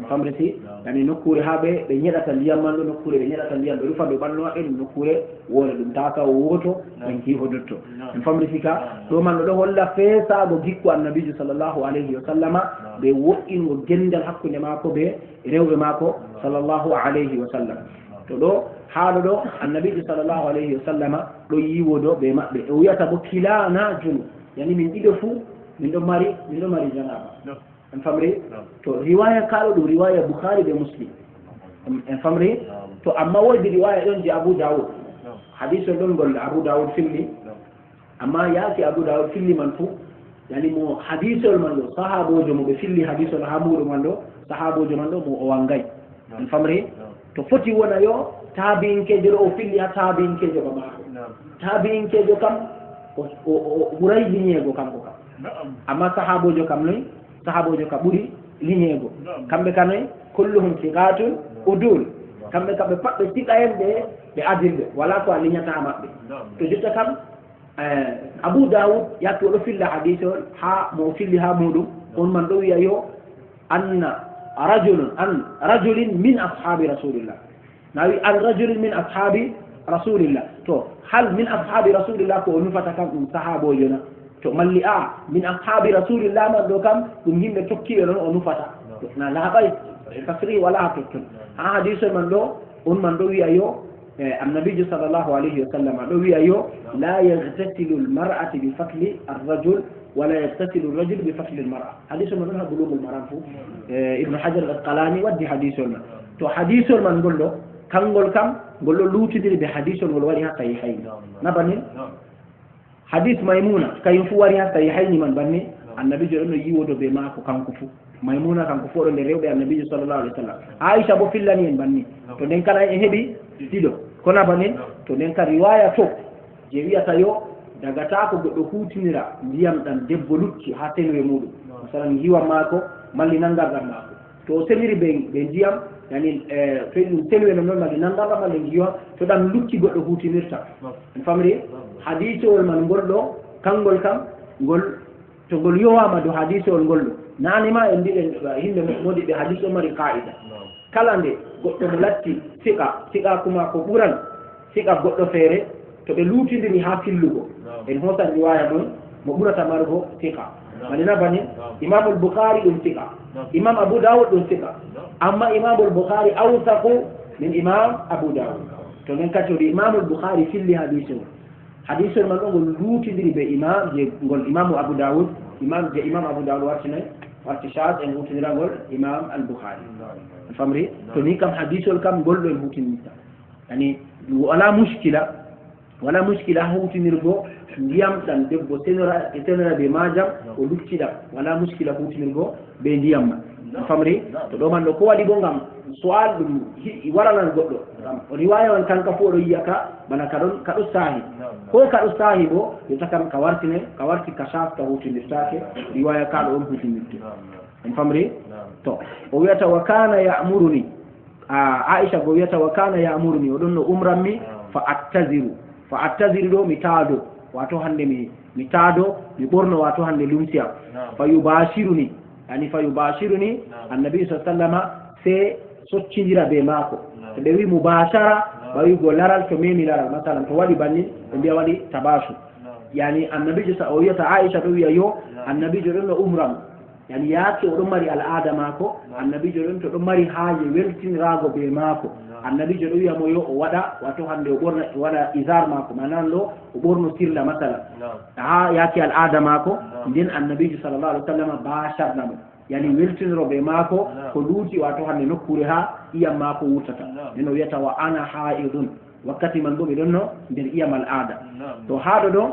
Famre si, yani nokkuure ha ɓe, ɓe nyeɗata ndiyam man ɗo, nokkuure ɓe nyeɗata ndiyam, ɓe rufa dow ɓandu maɓɓe, ɗum nokkuure wore, ɗum taaka wooto, ɓe yiwodotto. En famri si ka, ɗo man ɗo holla feesaago gikku Annabiijo sallallahu alaihi wasallama, be wo'ingo gendal hakkunde maako be rewɓe maako sallallahu alaihi wasallam. To ɗo, haa ɗo ɗo, Annabiijo sallallahu alaihi wasallama ɗo yiwodo be maɓɓe. O wiyata bo kilana junub. Yani min ɗiɗo fu, min ɗo mari, min ɗo mari janaba. En famri? To riwaya kaɗo ɗum riwaya Bukhari be Muslim. En famri? To amma woodi riwaya ɗon je Abu Dawud. Hadisol ɗon gol Abu Dawud filli. Amma yaaki Abu Dawud filli man fu, yani mo hadisol man ɗo, sahabojo mo ɓe filli hadisol ha muɗum man ɗo, sahabojo man ɗo mo o wangay. En famri? To foti wona yo tabi'inkejo ɗo o filli ha tabi'inkejo ba maako. Tabi'inkejo kam o, o, o, o ɓuray linyego kanko kam. Amma sahabojo kam noy? Sahabojo ka ɓuri linyego. Kamɓe ka noy? Kulluhum thiqatun udul. Kamɓe, kamɓe pat ɓe siqa en, ɓe, ɓe adilɓe. Wala ko a linyata ha maɓɓe. To jotta kam, eh, Abu Dawud yatti o ɗo filla hadisol ha mo o filli ha muɗum. On man ɗo wiya yo anna rajulun, an rajulin min ashabi Rasulillah. Na wi an rajulin min ashabi Rasulillah. To, hal min ashabi Rasulillah ko o nufata kam ɗum sahabojo na? To malli a, min ashabi Rasulillah man ɗo kam ɗum yimɓe tokkiɓe non o nufata. To, na laaɓay, tasrih wala ha totton. Ha hadisol man ɗo, on man ɗo wiya yo, eh, Annabijo sallallahu alayhi wa sallam ɗo wiya yo, la yaghtasilu al-mar'atu bi fakli ar-rajul, wa la yaghtasilu ar-rajulu bi fakli al-mar'a. Hadisol man ɗon ha Bulughul Maram fu. Eh, Ibn Hajar al-Asqalani waddi hadisol man. To hadisol man ngol ɗo, kangol kam, ngol ɗo lutindiri be hadisol ngol wari ha Sahihayni. Na banin? Hadis Maymuna, kayum fu wari ha Sahihayni man banni, Annabijo ɗon no yiwodo be maako kanko fu. Maymuna kanko fu ɗon nder rewɓe Annabijo sallallahu alaihi wasallam. Aisha bo fillani en banni. To nden kala en heɓi ɗiɗo. Ko na banin? To nden ka riwaya to, je wi'ata yo dagataako goɗɗo hutinira ndiyam ɗam debbo lutti ha tenwe muɗum. Masalan, ngiwam maako, malli nangarɗam maako. To o seniri be, be ndiyam, yani, eh, to ɗum tenwe non, non, malli nangarɗam, malli ngiwam, to ɗam lutti goɗɗo hutinirta. En famri? Hadisowol man ngol ɗo, kangol kam, ngol, to ngol yowama dow hadisowol ngol ɗo. Nane ma en mbiɗen, eh, yimɓe mo-, modi ɓe hadis o mari qa'ida. Kala nde goɗɗo mo latti siqa, siqa kuma ko ɓuran siqa goɗɗo feere, to ɓe lutindiri ha fillugo, en hosan riwaya ɗon mo ɓurata margo siqa. Mani na bani? Imamul Bukhari ɗum siqa. Imam Abu Dawud ɗum siqa. Amma Imamul Bukhari awsaqu min Imam Abu Dawud. To nden kadi woni Imamul Bukhari filli hadisi o. Hadisol man ɗo ngol lutindiri be imam, je ngol Imamu Abu Dawud, imam je Imam Abu Dawud wartinay, warti Shaz en hutinira ngol Imam Al Bukhari. Famri? To ni kam hadisol kam ngol ɗo en hutinirta. Yani, wala mushkila, wala mushkila ha hutinirgo ndiyam ɗam debbo senora, e senora be majam, o lutti ɗam. Wala mushkila hutinirgo be ndiyam man. Famri? To ɗo man ɗo ko waɗi bo ngam su'al ɗum hi-, waranan goɗɗo. Ngam riwaya man kanka fu o ɗo yi'a ka, bana ka ɗon, ka ɗo sahi. Ko ka ɗo sahi bo, jotta kam ka wartine, ka warti ka Shaz ka hutinirtake, riwaya ka ɗo on hutinirte. En famri? To, o wi'ata wa kana ya'muruni. A, Aisha go wi'ata wa kana ya'muruni, o ɗon no umran mi, fa attaziru. Fa attaziru ɗo mi taado, wato hande mi, mi taado, mi ɓorno wato hande lumsiyam. Fa yubashiruni, yani fa yubashiruni, Annabi sallallahu alaihi wasallama sai soccindira be maako. To ɓe wi mubashara, ba wi'ugo laral to memi laral, masalan, to waɗi bannin, ɓe mbi'a waɗi tabashur. Yani Annabijo sa-, o wi'ata Aisha ɗo wi'a yo, Annabijo ɗon no umran. Yani yaake o ɗon mari al'ada maako, Annabijo ɗon to ɗon mari haaje weltiniraago be maako. Annabijo ɗo wi'a mo yo o waɗa, wato hande o ɓorna, o waɗa izar maako, manan ɗo o ɓorno sirla masalan. Ha yaake al'ada maako, nden Annabijo sallallahu alaihi wasallam basharna mo. Yani weltiniro be maako, ko luuti wato hande nokkure ha iyam maako wurtata. Nden o wi'ata wa ana ha'idun. Wakkati man bo mi ɗon no nder iyam al'ada. To ha ɗo ɗo,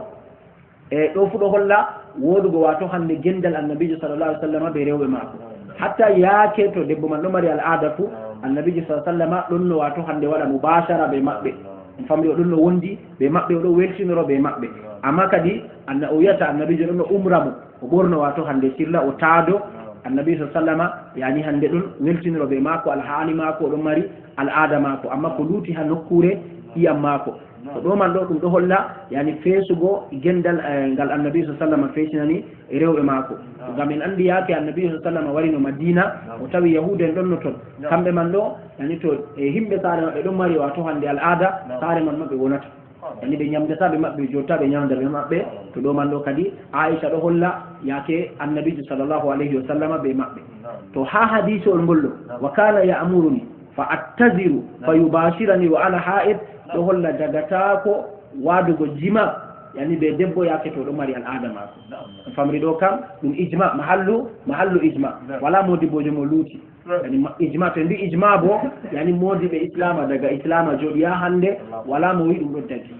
e ɗo fu ɗo holla wodugo wato hande gendal Annabijo sallallahu alaihi wasallam be rewɓe maako. Hatta yaake to debbo man ɗo mari al'ada fu, Annabijo sallallahu alaihi wasallam ɗon no wato hande waɗa mubashara be maɓɓe. En famri o ɗon no wondi be maɓɓe, o ɗo weltinoro be maɓɓe. Amma kadi anna-, o wi'ata Annabijo ɗon no umra mo, o ɓorno wato hande sirla, o taado. Annabijo sallallahu alaihi wasallam, yani hande ɗon weltinoro be maako, alhaali maako, o ɗon mari al'ada maako, amma ko luuti ha nokkure iyam maako. To ɗo man ɗo ɗum ɗo holla, yani feesugo gendal, eh, ngal Annabi sallallahu alaihi wasallam feesinani rewɓe maako. Ngam en andi yaake Annabi sallallahu alaihi wasallam warino Madina, o tawi Yahuud en ɗon no ton. Kamɓe man ɗo, yani to, eh, himɓe saare maɓɓe ɗon mari wato hande al'ada, saare man maɓɓe wonata. Yani ɓe nyamdata ɓe maɓɓe, jotta ɓe nyamda ɓe maɓɓe. To ɗo man ɗo kadi, Aisha ɗo holla yaake Annabijo sallallahu alaihi wasallam be maɓɓe. To ha hadisol ngol ɗo, wa kana ya'muruni fa attaziru fa yubashirani wa ana ha'id, ɗo holla dagataako wadugo jima Yani be debbo yaake to ɗo mari al'ada maako. Famri ɗo kam, ɗum ijma, mahallu, mahallu ijma. Wala modibbojo mo luuti. Yani ma-, ijma, to en mbi ijma bo, yani modiɓɓe islama daga islama jooɗi haa hande, wala mo wi ɗum ɗo dagi.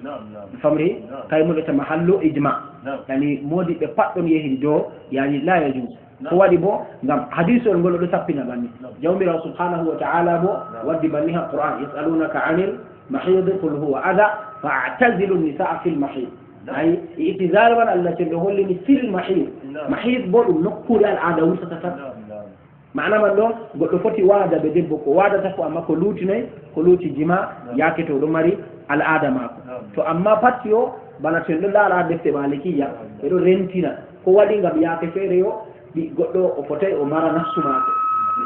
Famri, kay mo ɗeta mahallu ijma. Yani modiɓɓe pat ɗon yehi do, yani la yajuz. Ko waɗi bo, ngam hadiisol ngol ɗo sappina banni. Jawmiraawo subhanahu wa ta'ala bo waddi banni ha Qur'an, "Yas'alunaka anil mahidi qul huwa adha, fa'tazilu nisaa fil mahid." Ay, i'tizar man Allah cenɗo hollini fil mahid. Mahid bo ɗum nokkuure al'ada wurtata tan. Ma'ana man ɗo, goɗɗo foti waada be debbo, ko waadata ko amma ko luutinoy, ko luuti jima, yaake to ɗo mari al'ada maako. To amma patti o, bana to en ɗo laara defte Malikiya, ɓe ɗo rentina. Ko waɗi ngam yaake feere yo, ɗi goɗɗo o fotay o mara nafsu maako.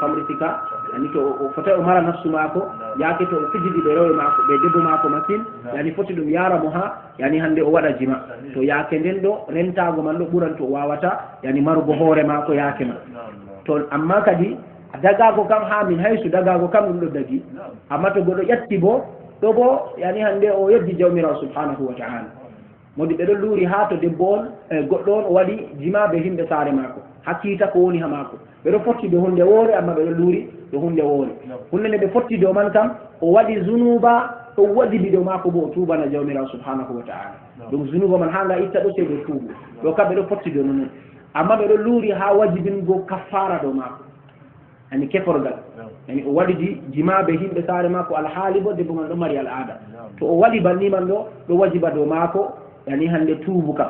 Famri sika, yani to o fotay o mara nafsu maako, yaake to o fijidi ɓe rewe maako, ɓe debbo maako masin, yani foti ɗum yaara mo ha, yani hande o waɗa jima. To yaake nden ɗo, rentaago man ɗo ɓuran to o wawata, yani marugo hoore maako yaake man. To amma kadi, dagaago kam ha min haysu dagaago kam ɗum ɗo dagi. Amma to goɗɗo ƴatti bo, ɗo bo, yani hande o yeddi Jawmiraawo subhanahu wa ta'ala. Modi ɓe ɗon luuri haa to debbo on, eh, goɗɗo on o waɗi jima be himɓe saare maako. Haa kiita ko woni haa maako. Ɓe ɗo fotti dow huunde woore, amma ɓe ɗo luuri dow huunde woore. Huunde nde ɓe fotti dow man kam, o waɗi zunuba, ɗo wajibi dow maako bo o tuubana Jawmiraawo subhanahu wa ta'ala. Ɗum zunuba man haa nga itta ɗo sey ɓe tuubu. Ɗo kam ɓe ɗo fotti dow non. Amma ɓe ɗo luuri haa wajibingo kaffaara dow maako. Yani keforgal. Yani o waɗidi jima be himɓe saare maako alhaali bo debbo man ɗo mari al'ada. To o waɗi banni man ɗo, ɗo wajiba dow maako, yani hande tuubu kam.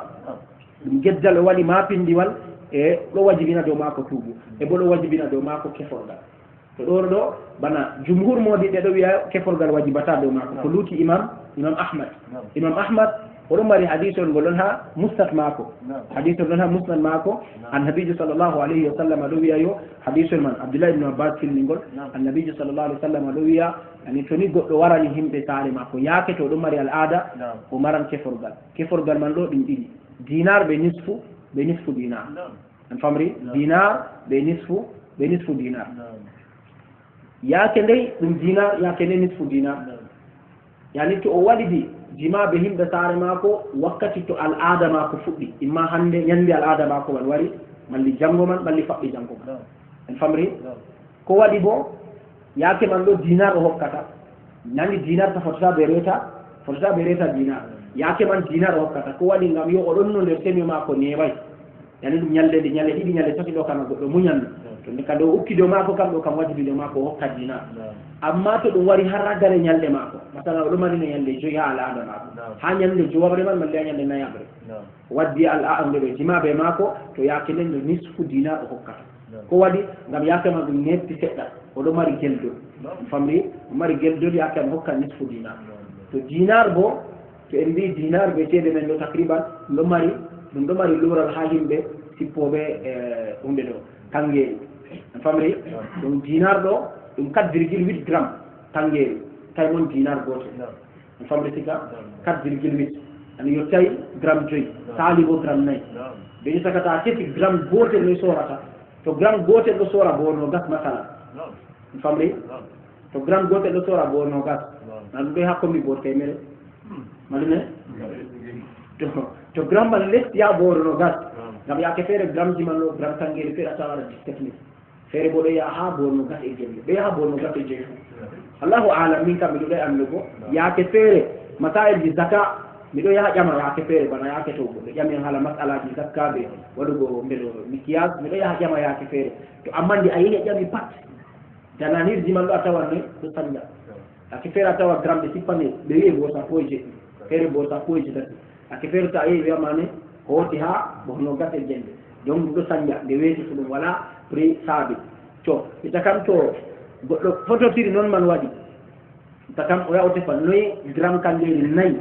Ɗum geddal o waɗi ma pindiwal, e ɗo wajibina dow maako tuubu. E bo ɗo wajibina dow maako keforgal. To ɗo ɗo, bana jumhur modiɓɓe ɗo wiya keforgal wajibata dow maako. Ko luuti Imam, Imam Ahmad. Imam Ahmad, o ɗo mari hadiisol ngol on ha musnad maako. Hadiisol ɗon ha musnad maako. Annabiijo sallallahu alayhi wa sallam ɗo wiya yo, hadiisol man Abdullah ibn Abbas filli ngol. Annabiijo sallallahu alayhi wa sallam ɗo wiya, yani to ni goɗɗo warani himɓe saare maako, yaake to ɗo mari al'ada, o maran keforgal. Keforgal man ɗo ɗum ɗiɗi. Dinar be nisfu, be nisfu dinar. An famri? Dinar be nisfu, be nisfu dinar. Yaake ndey ɗum dinar, yaake ndey nisfu dinar. Yani to o waɗidi jima be himɓe saare maako wakkati to al'ada maako fuɗɗi, imma hande nyande al'ada maako man wari, malli jango man, malli faɓɓi jango man. En famri? Ko waɗi bo, yaake man ɗo dinar o hokkata. Nani dinar ta fotata be reta, fotata be reta dinar. Yaake man dinar o hokkata. Ko waɗi ngam yo o ɗon no nder semi maako neway. Yani ɗum nyalde nde, nyalde ɗiɗi, nyalde tati ɗo kana goɗɗo munyalno. To nde ka dow ukki dow maako kam ɗo kam wajibi dow maako o hokka dinar. Amma to ɗum wari har ragare nyalde maako, masala o ɗo mari no nyalde joyi ha al'ada maako. Ha nyalde jowaɓre man, malla ha nyalde nayaɓre. Waddi al'ada nde ɓe jima be maako, to yaake nden no nisfu dinar o hokkata. Ko waɗi? Ngam yaake man ɗum netti seɗɗa. O ɗo mari geldol. Famri, o mari geldol yaake man hokka nisfu dinar. To dinar bo, to en mbi dinar be ceede men ɗo takriban, ɗum ɗo mari, ɗum ɗo mari luural ha yimɓe sippooɓe, eh, hunde ɗo, kangeeri. En famri? Ɗum dinar ɗo, ɗum quatre virgule huit gramme kangeeri. Tawi mon dinar gooto. En famri sika? Quatre virgule huit. Ani yottay gramme joyi. Saali bo gramme nayi. Ɓe ƴettata kesi gramme gootel noy soorata. To gramme gootel ɗo soora bo no gas masala. En famri? To gramme gootel ɗo soora bo no gas. Na ɗum ɗo hakko mi bo temere. Mallume? To, to gramme man lesti ya bo no gas. Ngam yaake feere gramme ji man ɗo, gramme kangeeri feere a tawa dix-sept mille. Feere bo ɗo yaha ha bo no gas e jemma. Ɗo yaha bo no gas e jemma. Allahu aalam, min kam miɗo ɗo annugo. Yaake feere, masail ji zaka, miɗo yaha ƴama yaake feere, bana yaake to goɗɗo ƴami en hala masalaji zakka be waɗugo mbeɗo mikiyas, miɗo yaha ƴama yaake feere. To amma nde a yehi a ƴami pat, dananirji man ɗo a tawan noy, ɗo sanja. Yaake feere a tawa gramme ɓe sippa nde, ɓe wi'e bo sappo e jeɗɗi, feere bo sappo e jeetati. Yaake feere to a yehi wiyama ne, hooti ha bo no gas e jemma. Donc ɗum ɗo sanja, nde weeti fu ɗum wala prix sabi. To, ita kam to goɗɗo fototiri non man waɗi. Ita kam o yaha o tefa noy gramme kangeeri nayi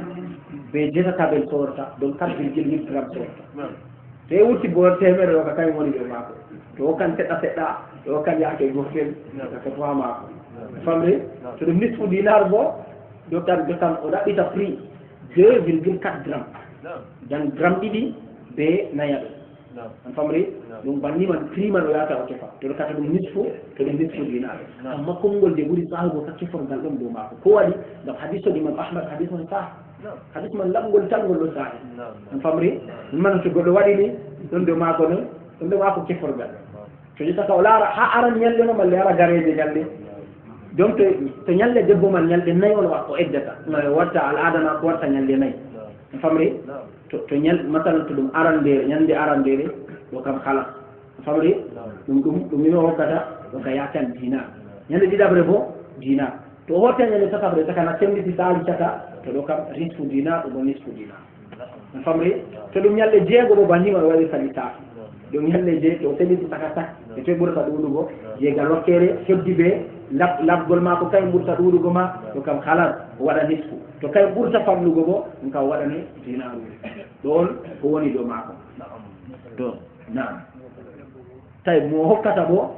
be jeetatabel soorata, donc quatre virgule huit gramme soorata. To e wurti bo teemere o ka kañ woni dow maako. To o kan seɗɗa seɗɗa, to o kan yaake gootel, ka ko to ha maako. Famre? To ɗum nisfu dinar bo, do tan, do tan o ɗaɓɓita prix deux virgule quatre gramme. Dan gramme ɗiɗi be nayaɓe. An famri? Ɗum banni man prix man o yahata o tefa. To ɗo kata ɗum nisfu, to ɗum nisfu dinar. Amma konngol nde ɓuri sahugo ka keforgal ɗon dow maako. Ko waɗi? Ngam hadis on Imam Ahmad, hadis on sah. Hadis man laɓngol tan ngol ɗo saahi. On famri? Ɗum man to goɗɗo waɗi ni, ɗon dow maako non, ɗon dow maako keforgal. To jotta ka o laara, haa aran ñalnde no, malle ara gareeje ñalnde. Donc to, to ñalnde debbo man ñalnde nayi on wa-, o eddata. No o watta al'aada maako warta ñalnde nayi. On famri? To, to ñal-, masalan to ɗum arandeere, ñalnde arandeere, ɗo kam halas. Famri? Ɗum, ɗum, ɗum ino hokkata, ɗo ka yahtan dinar. Ñande ɗiɗaɓre bo, dinar. To o hotta ñande tataɓre, taka na senditi saali caka, to ɗo kam risfu dinar, ɗum bo nisfu dinar. Famri? To ɗum ñalɗe jeego bo, banni on waɗi sali saafi. Ɗum ñalɗe jeego, to o senditi saka sak, e to ɓurata ɗuuɗugo, jeegal wakkere, heddi be, lab-, labgol maako kay ɓurta ɗuuɗugo ma, ɗo kam halas, o waɗa nisfu. To kay ɓurta fanɗugo bo, ɗum kam o waɗani dinar. Ɗo on, ko woni dow maako. To, naam. Tawi mo hokkata bo,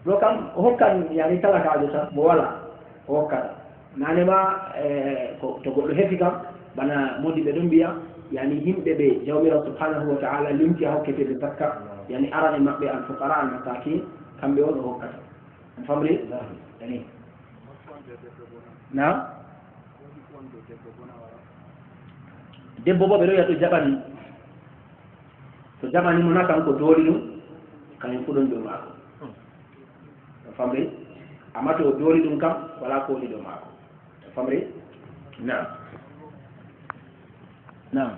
ɗo kam o hokkan yani talakaajo tan, mo wala o hokkata. Nane ma, eh, ko, to goɗɗo hefi kam, bana modi ɓe ɗon mbiya, yani yimɓe ɓe Jawmiraawo subhanahu wa ta'ala limti ha hokkete ɓe zakka, yani arani maɓɓe al fuqara al masakin, kamɓe on o hokkata. On famri? Yani. Na? Debbo bo ɓe ɗo wiya to jaɓani, to jaɓani mo na kanko dooli ɗum, kañum fu ɗon dow maako. A famri? Amma to o dooli ɗum kam, wala ko woni dow maako. A famri? Naam. Naam.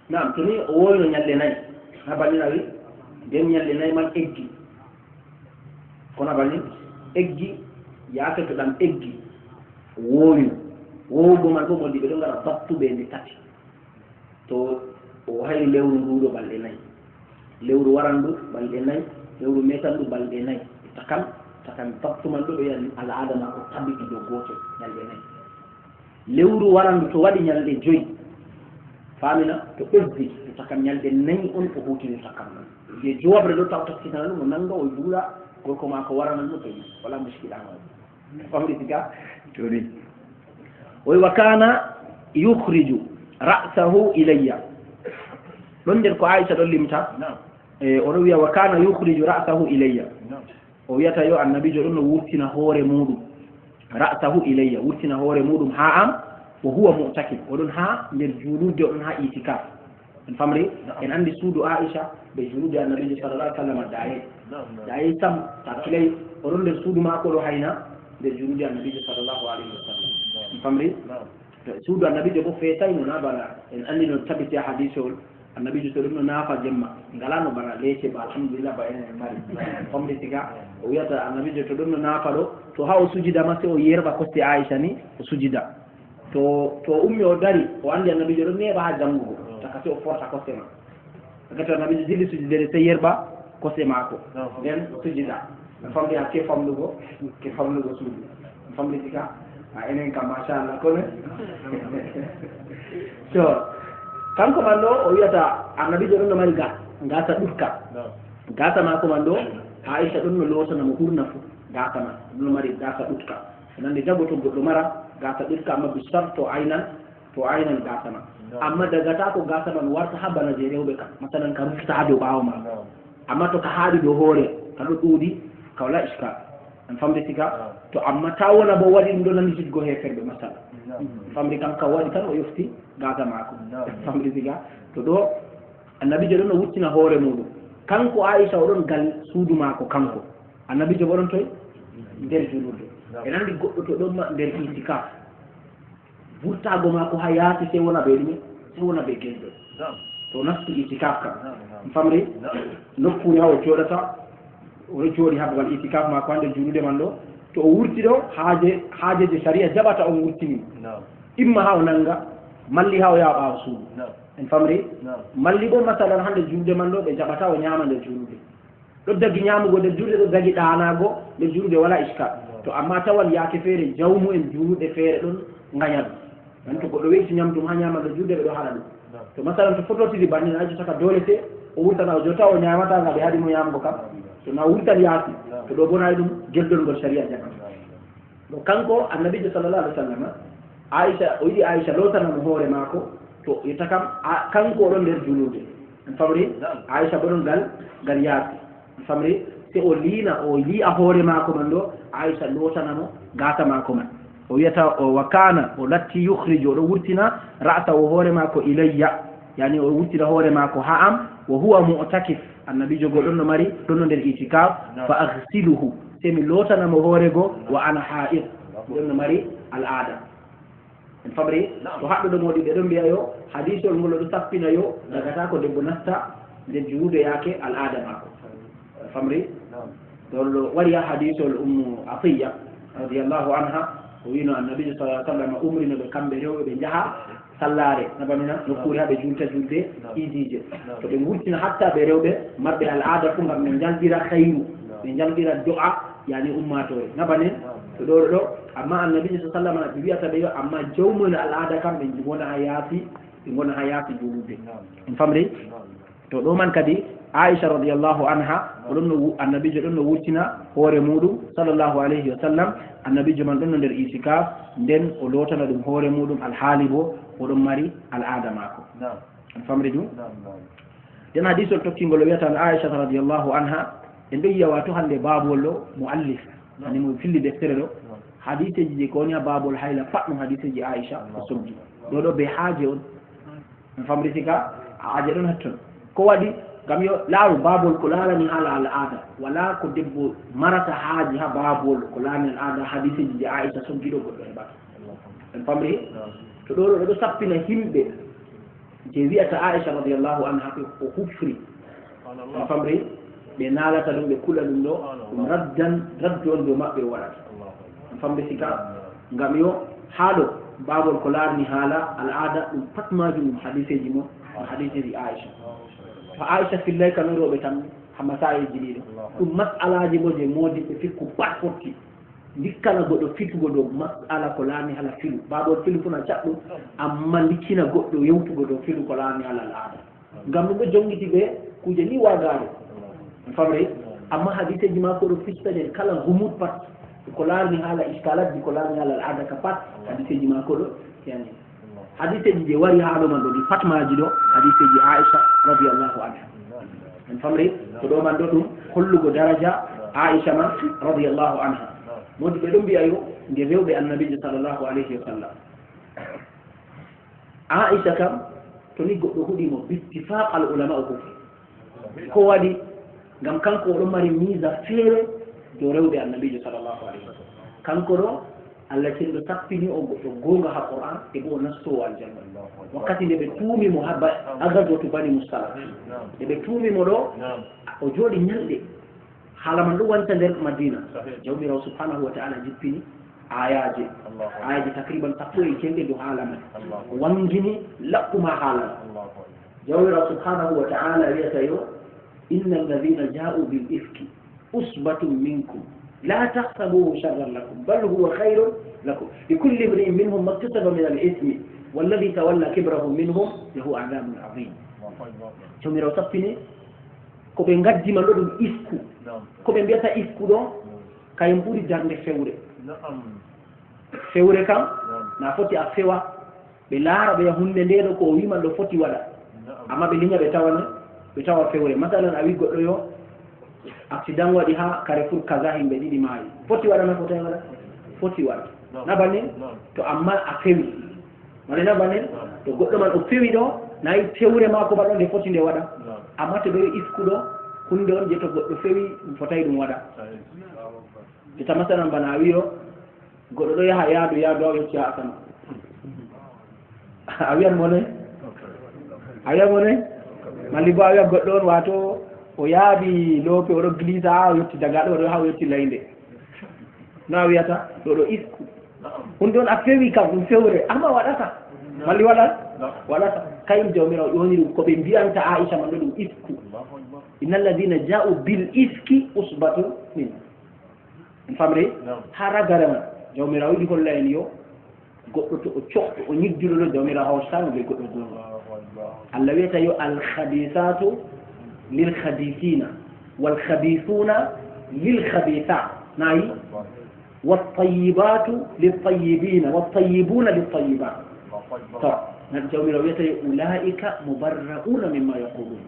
Naam, to ni o woowino ñalɗe nayi, ha bannin a wi, nden ñalɗe nayi man eggi. Kono bannin eggi, yaake to ɗam eggi, o woowino. Woowugo man bo, modi ɓe ɗo ngara battuɓe nde tati. To o hayri lewru ndu ɗo balɗe nayi. Lewru warandu balɗe nayi, lewru metandu balɗe nayi. Takan, takan battu man ɗo ɓe yani al'aada maako tabiti dow gootel, ñalɗe nayi. Lewru warandu to waɗi ñalɗe joyi, famina, to ɓesdi, to takan ñalɗe nayi on o hutinirta kan man. Je jowaɓre ɗo taw taskitana ɗum, o nanga, o juula, gorko maako warana ɗum, to wala muskila ma. Famɗi siga? Tori. O wi, "Wa kana yukhriju ra'sahu ilayya." Ɗon nder ko Aisha ɗon limta. Naam. E, o ɗon wiya, "Wa kana yukhriju ra'sahu ilayya." Naam. O wiyata yo annabijo ɗon no wurtina hoore muɗum. Ra'sahu ilayya, wurtina hoore muɗum ha am, wa huwa mu'takif. O ɗon ha nder juulurde, o ɗon ha itikaf. En famri? Naam. En andi suudu Aisha be juulurde annabijo sallallahu alaihi wasallam daye. Naam, naam. Daye sam, ta kilay, o ɗon nder suudu maako ɗo hayna, nder juulurde annabijo sallallahu alaihi wasallam. Naam. En famri? Naam. To suudu annabijo bo feetay no na bana. En andi no tabiti ha hadisol. Annabijo to ɗon no naafa jemma. Ngala no bana leece ba, alhamdulillah, ba enen en mari. Naam. Famri siga, o wiyata annabijo to ɗon no naafa ɗo, to ha o sujida ma se o yerɓa kosɗe Aisha ni, o sujida. To, to o ummi o dari, o andi annabijo ɗon neeɓa ha jangugo. Mm. Taka se o forta kosɗe ma. Taka to annabijo dilli sujudere se yerɓa kosɗe maako. Mm. Nden sujida. A famɗi ha ke famɗugo, ke famɗugo suudu. A famɗi tika? A enen kam, machallah, kono. To, kanko man ɗo, o wiyata annabijo ɗon no mari ga-, gasa ɗutka. Mm. Gasa maako man ɗo, Aisha ɗon no losana mo ɓurna fu. Gasa man, ɗon no mari gasa ɗutka. Nande jago to goɗɗo mara gasa ɗutka, amma bi sarto aynan, to aynan gasa man. No. Amma dagata ko gasa man warta ha bana je rewɓe kam. Masalan ka rufta ha dow ɓawo ma. No. Amma to ka haaɗi dow hoore, ka ɗo ɗuuɗi, ka wala iskal. An famde siga? No. To amma ta wona bo waɗi ɗum ɗo nandi jidgo heferɓe, masalan. No. Famde kan ka waɗi tan o yofti gasa mako. No. Famde siga? To ɗo annabijo ɗon no wuttina hoore muɗum. Kanko Aisha o ɗon gal suudu mako kanko. Annabijo bo ɗon toy? Nder julurde. No. En andi goɗɗo to ɗon ma nder itikaf. Vurtago maako ha yaasi sey wona be ɗume? Sey wona be gelɗo. Naam. To nasti itikaf kam. Naam, naam. Famre? Naam. Nokkuure ha o jooɗata, o ɗo jooɗi ha babal itikaf maako ha nder julurde man ɗo. To o wurti ɗo, haaje, haaje je shari'a jaɓata on wurtini. Naam. Imma ha o nanga, malli ha o yaha ɓaawo suudu. Naam. En famre? Naam. Malli bo masalan ha nder julurde man ɗo, ɓe jaɓata o nyaama nder julurde. Ɗo dagi nyaamugo nder julde, ɗo dagi ɗaanaago nder julde, wala iskal. To amma tawan yaake feere jawmu'en julde feere ɗon nganya ɗum. Ɗon to goɗɗo we'iti nyamdu mum haa nyaama nder julde, ɓe ɗo haɗa ɗum. To masalan to fototiri bannin, a jottata doole se o wurtana o jotta o nyaamata nga ɓe haɗi mo nyaamugo kam. To na wurtan yaasi, to ɗo bonaay ɗum, geldol ngol shari'a jaɓata. Ɗo kanko Annabiijo sallallahu alaihi wasallam, Aisha, o yiɗi Aisha lootana mo hoore maako, To yetta kam, a, kanko o ɗon nder juulirde. En famri? Naam. Aisha bo ɗon gal, gal yaasi. En famri? Se o liina, o lii'a hoore maako man ɗo, Aisha lootana mo gaasa maako man. O wi'ata, o wa kana, o latti yukhriju, o ɗo wurtina ra'sa o hoore maako ilayya. Yani o wurtina hoore maako ha am, wa huwa mu'takif. Annabiijo go ɗon no mari, ɗon no nder itikaf, naam, fa aghsiluhu. Se mi lootana mo hoore go, wa ana ha'id. Ɗon no mari al'aada. En famri? Naam. To haɗɗo ɗo moɗi ɓe ɗon mbi'a yo, hadisol ngol ɗo sappina yo, naam, dagata ko debbo nasta nder juulude yaake al'aada maako. En famri? Naam. Ɗon ɗo wari ha hadisol Ummu Atiyya radiyallahu anha, o wi'no Annabiijo sallallahu alaihi wasallam umrino ɓe kamɓe rewɓe ɓe njaha sallaare, na banina, nokkuure ha ɓe juulta juulde, naam, iidiije. Naam. To ɓe ngurtina hatta ɓe rewɓe marɓe al'aada fu ngam ɓe njalɗira khayru, naam, ɓe njalɗira do'a, yani ummaatoore. Na banen? Naam. To ɗo ɗo, amma Annabiijo sallallahu alaihi wasallam ɓe wi'ata ɓe yo, amma jawmum en al'aada kam ɓe ngona ha yaasi, ɓe ngona ha yaasi juulirde. Naam. En famri? Naam. To ɗo man kadi, Aisha radiyallahu anha, o ɗon no wu-, Annabiijo ɗon no wurtina hoore muuɗum, sallallahu alayhi wa sallam, Annabiijo man ɗon no nder itikaf, nden o lootana ɗum hoore muuɗum alhaali bo o ɗon mari al'aada maako. Naam. On famri ɗum? Naam, naam. Nden hadisol tokkingol o wi'ata an Aisha radiyallahu anha, en ɗo yi'a wato hande baabol ɗo muallif, naam, ani mo filli deftere ɗo, naam, hadiseeji je ko woni ha baabol hayla pat ɗum hadiseeji Aisha o soggi. Ɗo ɗo be haaje on. En famri sika a aja ɗon hatton. Ko waɗi? Ngam yo laaru baabol ko laarani haala al'aada. Walaa ko debbo marata haaji ha baabol ko laarani al'aada, hadiseeji je Aisha soggi ɗo goɗɗo heɓata. En famri? To ɗo ɗo ɗo sappina himɓe je wi'ata Aisha radiyallahu anha ko o hufri. En famri? Ɓe naalata ɗum, ɓe kula ɗum ɗo, ɗum raddan, raddu on dow maɓɓe o waɗata. En famri sika? Ngam yo haa ɗo, baabol ko laarni haala al'aada, ɗum pat maajum ɗum hadiseeji mon, ɗum hadiseeji Aisha. To Aisha fillay kano rewɓe tan, ha masayeeji ɗiɗo. Ɗum mas'alaaji bo je moodibɓe fikku pat fotti. Ndikkana goɗɗo fitugo dow mas'ala ko laarni haala filu. Baabol filu fu na caɗɗum, amma ndikkina goɗɗo yewtugo dow filu ko laarni haala al'aada. Ngam ɗum ɗo jongiti be kuuje ni wagaare. En famre? Amma hadiseeji maako ɗo fistani en kala gumut pat. Ko laarni haala iskalaatji, ko laarni haala al'aada ka pat. Hadiseeji maako ɗo, yani. Hadiseeji je wari haa ɗo man ɗo, ɗi pat maaji ɗo, hadiseeji Aisha radiyallahu anha. En famre? Ko ɗo man ɗo ɗum hollugo daraja Aisha man radiyallahu anha. Moodi ɓe ɗon mbi'a yo, nde rewɓe Annabiijo sallallahu alayhi wa sallam. Aisha kam, to ni goɗɗo huɗi mo, bittifaq al ulama o kufri. Ko waɗi? Ngam kanko o ɗon mari miisa feere dow rewɓe Annabiijo sallallahu alayhi wa sallam. Kanko ɗo, Allah cenɗo tappini o goɗɗo goonga ha Qur'an, e bo o nastowo aljanna. Wakkati nde ɓe tuumi mo ha ba-, ha gazwatu Bani Mustalaq. Nde ɓe tuumi mo ɗo, o jooɗi nyalɗe. Haala man ɗon wanta nder Madina. Sahih. Jawmiraawo subhanahu wa ta'ala jippini ayaaje. Allahu akbar. Ayaaje takriban sappo e jeeɗiɗi dow haala man. Allahu akbar. Wangini laɓɓum ha haala man. Allahu akbar. Jawmiraawo subhanahu wa ta'ala wi'ata yo, "Inna alladhina ja'u bil ifki usbatun minkum. La tahsabuhu sharran lakum, bal huwa khairun lakum. Li kulli imri'in minhum maktasaba min al ithmi. Walladhi tawalla kibrahu minhum lahu adhabun adhim." Allahu akbar. Jawmiraawo tappini ko ɓe ngaddi man ɗo ɗum ifku. Naam. Ko ɓe mbiyata ifku ɗo, naam, kayen ɓuri darnde fewre. Naam. Fewre kam, naam, na foti a fewa. Ɓe laara ɓe hunde nde ɗo ko o wi man ɗo foti waɗa. Naam. Amma ɓe linya ɓe tawa ne, ɓe tawa fewre. Masalan, a wi goɗɗo yo, accident waɗi ha Carrefour Kaza, himɓe ɗiɗi maayi. Foti waɗa na fotai waɗa? Foti waɗa. Naam. Na banin? Naam. To amma a fewi. Wala na banen? To goɗɗo man o fewi ɗo, na yi fewre maako ba ɗo nde foti nde waɗa. Amma to ɓe wi ifku ɗo, hunde on je to goɗɗo fewi, ɗum fotai ɗum waɗa. Te ta masalan bana a wiyo, goɗɗo ɗo yaha yaadu, yaadu a yotti ha asama. A wiyan mo ne? A wiyan mo ne? Malli bo a wiyan goɗɗo on, wato o yaabi loope, o ɗo glisa ha o yotti daga ɗo, o ɗo ha o yotti laynde. No a wiyata? Ɗo ɗo ifku. Hunde on a fewi kam, ɗum fewre, amma waɗata. Malli waɗat? Waɗata. Kayum Jawmiraawo ƴoni ɗum, ko ɓe mbiyanta Aisha man ɗo ɗum ifku. Innal ladhina ja'u bil ifki usbatun minkum. En famre? Naam. Ha ragare man, Jawmiraawo yiɗi holla en yo goɗɗo to o cohɗo, o nyidduɗo ɗo, Jawmiraawo hawtataama be goɗɗo goonga. Allahu akbar. Allah wiyata yo al khabithatu lil khabithina, wal khabithuna lil khabithat. Nayi? Wat tayyibatu lit tayyibina, wat tayyibuna lit tayyibat. To, Jawmiraawo wi'ata, "Ulaa'ika mubarra'uuna mimmaa yaquuluun."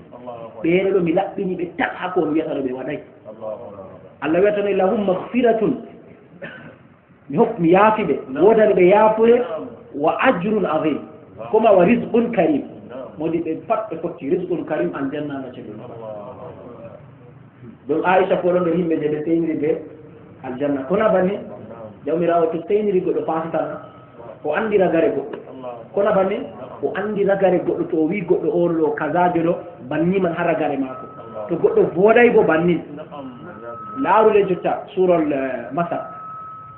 Ɓeeɗo ɗo mi laɓɓini ɓe tas haa ko on wi'ata ɗo ɓe waɗay. Allah wi'ata no, "Lahum maghfiratun." Mi hokki, mi yaafi ɓe. Naam. Woodani ɓe yaafuye. Naam. "Wa ajrun azim." Naam. Koma wa rizqun karim. Naam. Moodi ɓe pat ɓe fotti rizqun karim, aljanna na ceddo. Allahu akbar. Ɗon Aisha ko ɗon nder yimɓe je ɓe seyniri be aljanna. Kona banni? Naam. Jawmiraawo to seyniri goɗɗo fasitana, o anndi ragare goɗɗo. Allahu akbar. Kona banni? Naam. O anndi ragare goɗɗo to o wi goɗɗo on ɗo kazajo ɗo, banni man haa ragare maako. Allahu akbar. To goɗɗo voɗay bo bannin. Naam. Laaru le jotta suurol, eh, Masar.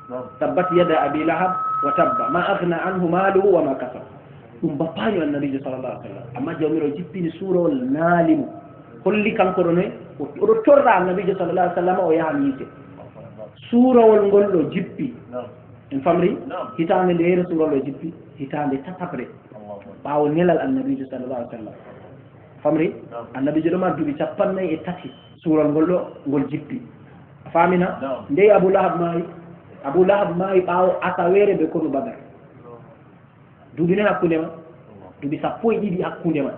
Naam. Tabbat yada abi lahab wa tabba, ma aghna anhu maluhu wa ma kasab. Ɗum bappaanyo annabiijo sallallahu alaihi wasallam. Amma Jawmiraawo jippini suurawol naali mo. Holli kanko ɗo noy, o, o ɗo torra annabiijo sallallahu alaihi wasallam o yahan yiite. Suurawol ngol ɗo jippi. Naam. En famri? Naam. Hitaande nde yere suurawol ɗo jippi? Hitaande tataɓre. Allahu akbar. Ɓaawo nelal annabiijo sallallahu alaihi wasallam. Famri? Naam. Annabiijo ɗo mari duuɓi cappannayi e tati. Suurawol ngol ɗo, ngol jippi. A faamina? Naam. Ndey Abu Lahab maayi? Abu Lahab maayi ɓaawo asaweere be konu Badar. Duuɓi noy hakkunde man? Duuɓi sappo e ɗiɗi hakkunde man.